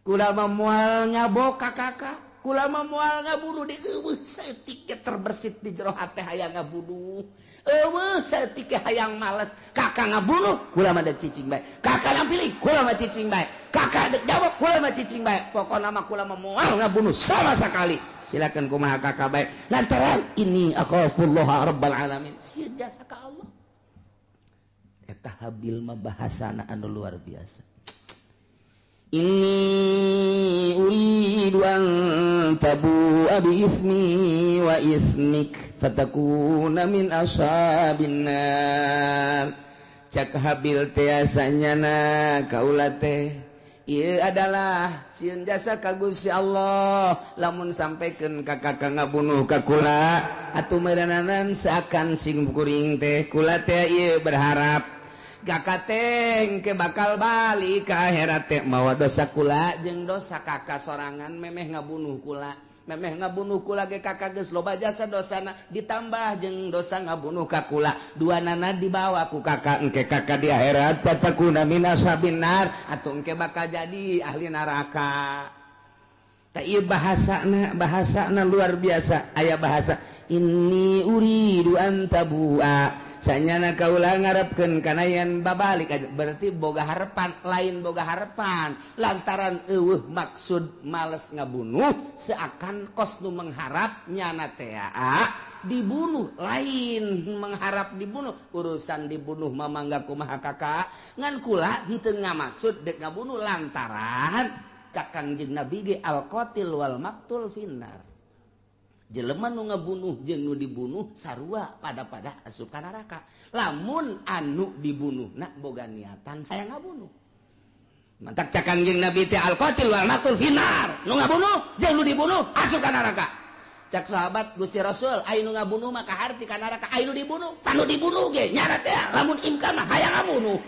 kula mah moal nyabok ka kakak, kula mah moal ngabunuh di eueuh saeutik ge terbersit di jero hate hayang ngabunuh. Eueuh saeutik ge hayang males, kakak ngabunuh kula mah dek cicing bae, kakak nampiling kula mah cicing bae, kakak dek jawab kula mah cicing bae, pokona mah kula mah moal ngabunuh sama sekali. Silakan kumaha kakak bae, lantaran ini akhafullaha rabbal alamin, sieun jasa ka Allah. Eta Habil mah bahasana anu luar biasa. Inni uridu an tabu'a bi ismi wa ismik fatakuna min ashabin nar. Cak Habil teh asanyana kaula teh ieu adalah sieun jasa ka Gusti Allah, lamun sampaikan ka kakak ngabunuh ka kula atuh meureunanan seakan sing kuring teh kula teh ieu berharap kakak teh ke bakal balik ke akhirat teh mawa dosa kula jeung dosa kakak sorangan memeh ngabunuh kula, memeh ngabunuh kula ge kakak geus loba jasa dosana ditambah jeung dosa ngabunuh ka kula, dua nana dibawa ku kakak engke kakak di akhirat fatakuna min ashabin nar atuh engke bakal jadi ahli neraka. Tak ieu bahasana, bahasana luar biasa. Aya bahasa inni uridu an tabua, sanyana kaula ngarepkeun kana yen babalik, berarti boga harapan, lain boga harapan lantaran eueuh maksud males ngabunuh, seakan kos nu mengharap nyana teh dibunuh, lain mengharap dibunuh. Urusan dibunuh mamangga kumaha kakak, ngan kula henteu ngamaksud dek ngabunuh lantaran cak Kangjeng Nabi ge al qatil wal maktul finnar, jelema nu ngabunuh jeung nu dibunuh sarua pada-pada asup ka neraka lamun anu dibunuh na boga niatan hayang ngabunuh. Mantak cak Kangjeng Nabi teh al qatil wal maktul finnar, nu ngabunuh jeung nu dibunuh asup ka neraka. Cak sahabat, Gusti Rasul, aya nu ngabunuh maka harti ka neraka, aya nu dibunuh panu dibunuh ge nyana teh lamun imkan mah hayang ngabunuh.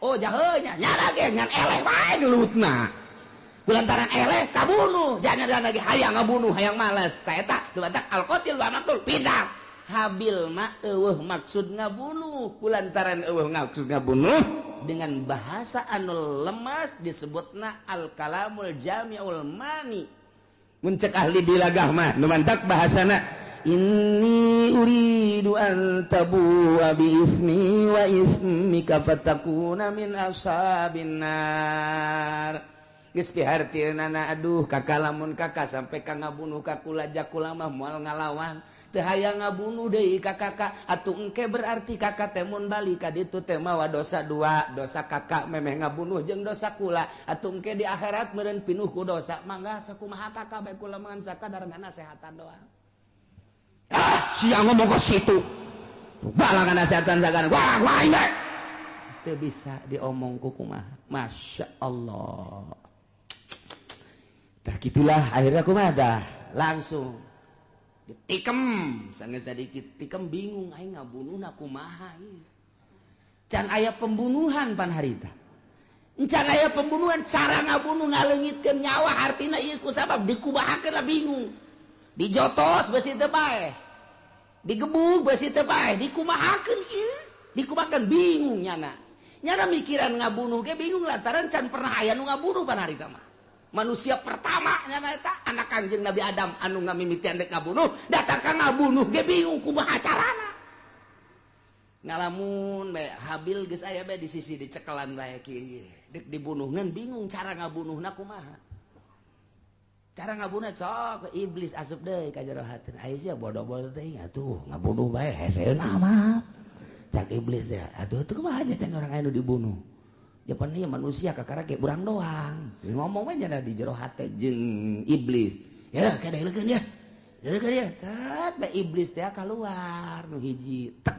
Oh jahe nya nyana ge ngan eleh wae gelutna, lantaran eleh kabunuh jangan lagi hayang ngabunuh hayang malas. Ta eta dumantak al qatil wa maktul pindah. Habil mah eueuh maksud ngabunuh, kulantaran eueuh maksud ngabunuh dengan bahasa anu lemas disebutna al kalamul jami'ul mani. Mun cek ahli bilagah mah nu mantak bahasana inni uridu an tabu'a bi ismi wa ismika fatakuna min ashabin nar. Geus pihartieunana aduh kakak lamun kakak sampai ka ngabunuh ka kula jakula mah moal ngalawan, teu hayang ngabunuh deui ka kakak atuh engke berarti kakak teh mun balik ka ditu teh mawa dosa dua, dosa kakak memeh ngabunuh jeung dosa kula, atuh engke di akhirat meureun pinuh ku dosa. Mangga sakumaha kakak bae kula mah sakadar nasehatan doang. Ah sia ngomong ke situ balangan nasehatan sagana wah wah bae teu bisa diomong ku kumaha. Masya Allah. Tah gitulah akhirnya kumaha dah langsung ditikem sanggeus sadikit tikem bingung aing ngabunuhna kumaha ieu. Can aya pembunuhan pan harita. Can aya pembunuhan cara ngabunuh ngaleungitkeun nyawa artina ieu ku sabab dikubahakeun lah bingung. Dijotos beusi teu paeh. Digebug beusi teu paeh, dikumahakeun ieu, dikumahakeun bingung nyana. Nyana mikiran ngabunuh ge bingung lantaran can pernah aya nu ngabunuh pan harita mah. Manusia pertama nyana eta anak Kangjeng Nabi Adam anu ngamimitian dek ngabunuh, datang ka ngabunuh ge bingung kumaha carana. Ngalamun bae Habil geus aya bae di sisi dicekelan bae kieu. Dek dibunuh ngan bingung cara ngabunuhna kumaha. Cara ngabunuh sok iblis asup deui ka jero hatina. Aya sia bodoh-bodoh teh atuh ngabunuh bae heseuna mah. Cak iblis teh atuh teu kumaha aja can orang aya nu dibunuh. Japan ieu manusia kakara ge urang doang. Ngomong we nya di jero hate jeung iblis. Ya kada leukeun ya. Leukeun ya. Cet bae iblis teh kaluar nu hiji. Tek.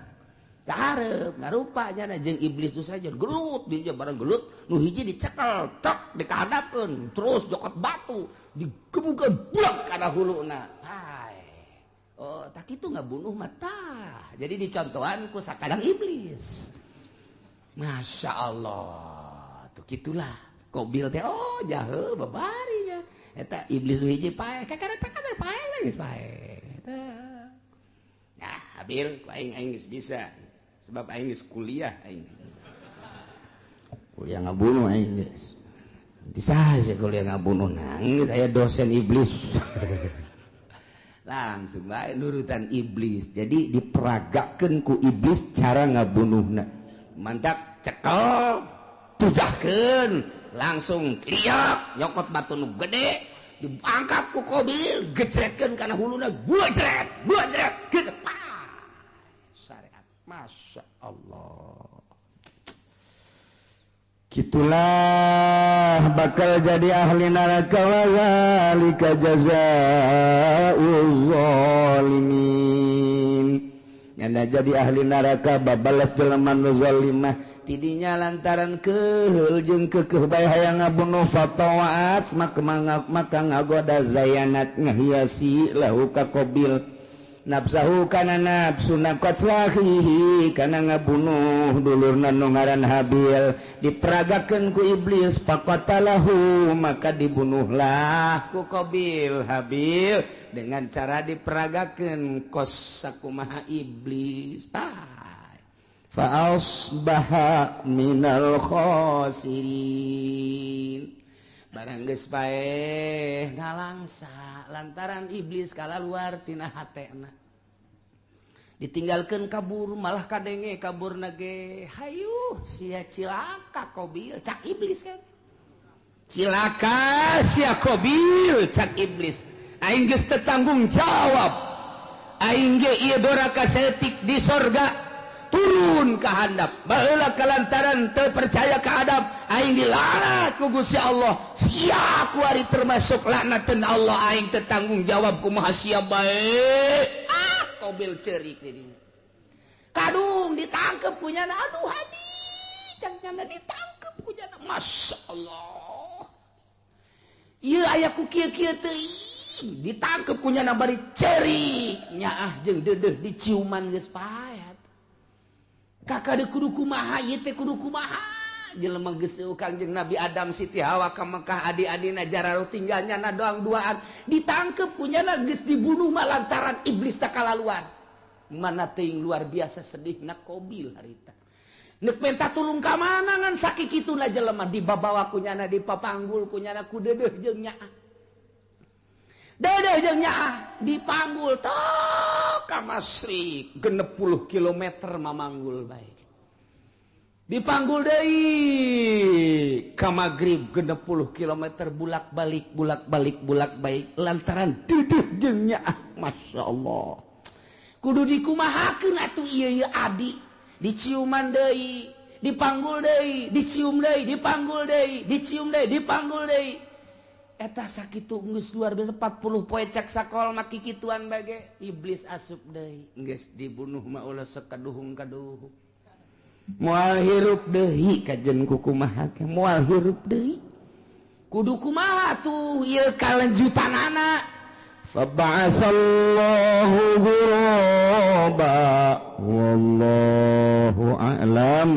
Kahareup ngarupa nya jeung iblis nu saja gelut dia bareng gelut nu hiji dicekel tek dikahadapkeun terus jokot batu digebukeun buak kana huluna. Hai. Oh, tak kitu ngabunuh mah tah. Jadi dicontohan ku sakadang iblis. Masya Allah, tuh gitulah. Kobil teh, oh jahe babarinya. Eta iblis nu hiji paeh, kakara takana paeh geus paeh. Nah, Habil ku aing aing geus bisa. Sebab aing geus kuliah aing. Kuliah ngabunuh aing geus. Bisa sih kuliah ngabunuh nangis aya dosen iblis. Langsung bae nurutan iblis. Jadi diperagakeun ku iblis cara ngabunuhna. Mantak cekel tujahkeun langsung liak nyokot batu nu gede diangkat ku Kobil gejretkeun kana huluna gua jret gitu syariat. Masya Allah, gitulah bakal jadi ahli neraka wa zalika jazaa'uz zalimin. Nyana jadi ahli neraka babalas jelema nu zalimah tidinya lantaran keheul jeung keukeuh bae hayang ngabunuh fatawaat maka ngagoda zayanat ngahiasi lahu ka Qabil nafsahu kana nafsuna qatlahihi kana ngabunuh dulurna nu ngaran Habil diperagakeun ku iblis faqatalahu maka dibunuhlah ku Qabil Habil dengan cara diperagakeun kos sakumaha iblis. Fa asbaha minal khasirin. Barang geus paeh ngalangsa lantaran iblis kalaluar tina hatena. Ditinggalkeun kabur malah kadenge kaburna ge hayu sia cilaka Qabil cak iblis kan. Cilaka sia Qabil cak iblis. Aing geus teu tanggung jawab. Aing ge ieu doraka saeutik di sorga turun ka handap. Baheula kalantaran teu percaya ka Adam, aing dilaknat ku Gusti Allah. Sia kuari termasuk laknateun Allah, aing teu tanggung jawab kumaha sia bae. Ah, Qabil ceurik di dinya. Kadung ditangkep ku nyana, aduh hadi, cang nyana ditangkep ku nyana. Masya Allah. Ieu aya ku kieu-kieu teuing, ditangkep ku nyana bari ceurik, nyaah jeung deudeuh diciuman geus paet. Kakak de kudu kumaha ieu teh kudu kumaha jelema geus Kangjeng Nabi Adam Siti Hawa ka Mekah adi-adina jararo tinggal nyana doang duaan ditangkep ku nyana geus dibunuh mah lantaran iblis teh kalaluan. Mana teuing luar biasa sedihna Qabil harita. Neuk menta tulung ka mana ngan sakikituna jelema dibabawa ku nyana dipapanggul ku nyana ku deudeuh jeung nyaah. Deudeuh jeung nyaah dipanggul tok ka Masrik 60 km mamanggul bae. Dipanggul deui ka magrib 60 km bulak-balik bulak-balik bulak-balik lantaran deudeuh jeung nyaah. Masya Allah. Kudu dikumahakeun atuh ieu ieu adi diciuman deui, dipanggul deui, dicium deui, dipanggul deui, dicium deui, dipanggul deui. Eta sakitu geus luar biasa 40 poe cek sakol mah kikituan bage iblis asup deui geus dibunuh mah ulah sekaduhung-kaduhung moal hirup deui kajen ku kumaha ge moal hirup deui kudu kumaha tuh ieu kalanjutanana Faba'asallahu ghuraba wallahu a'lam.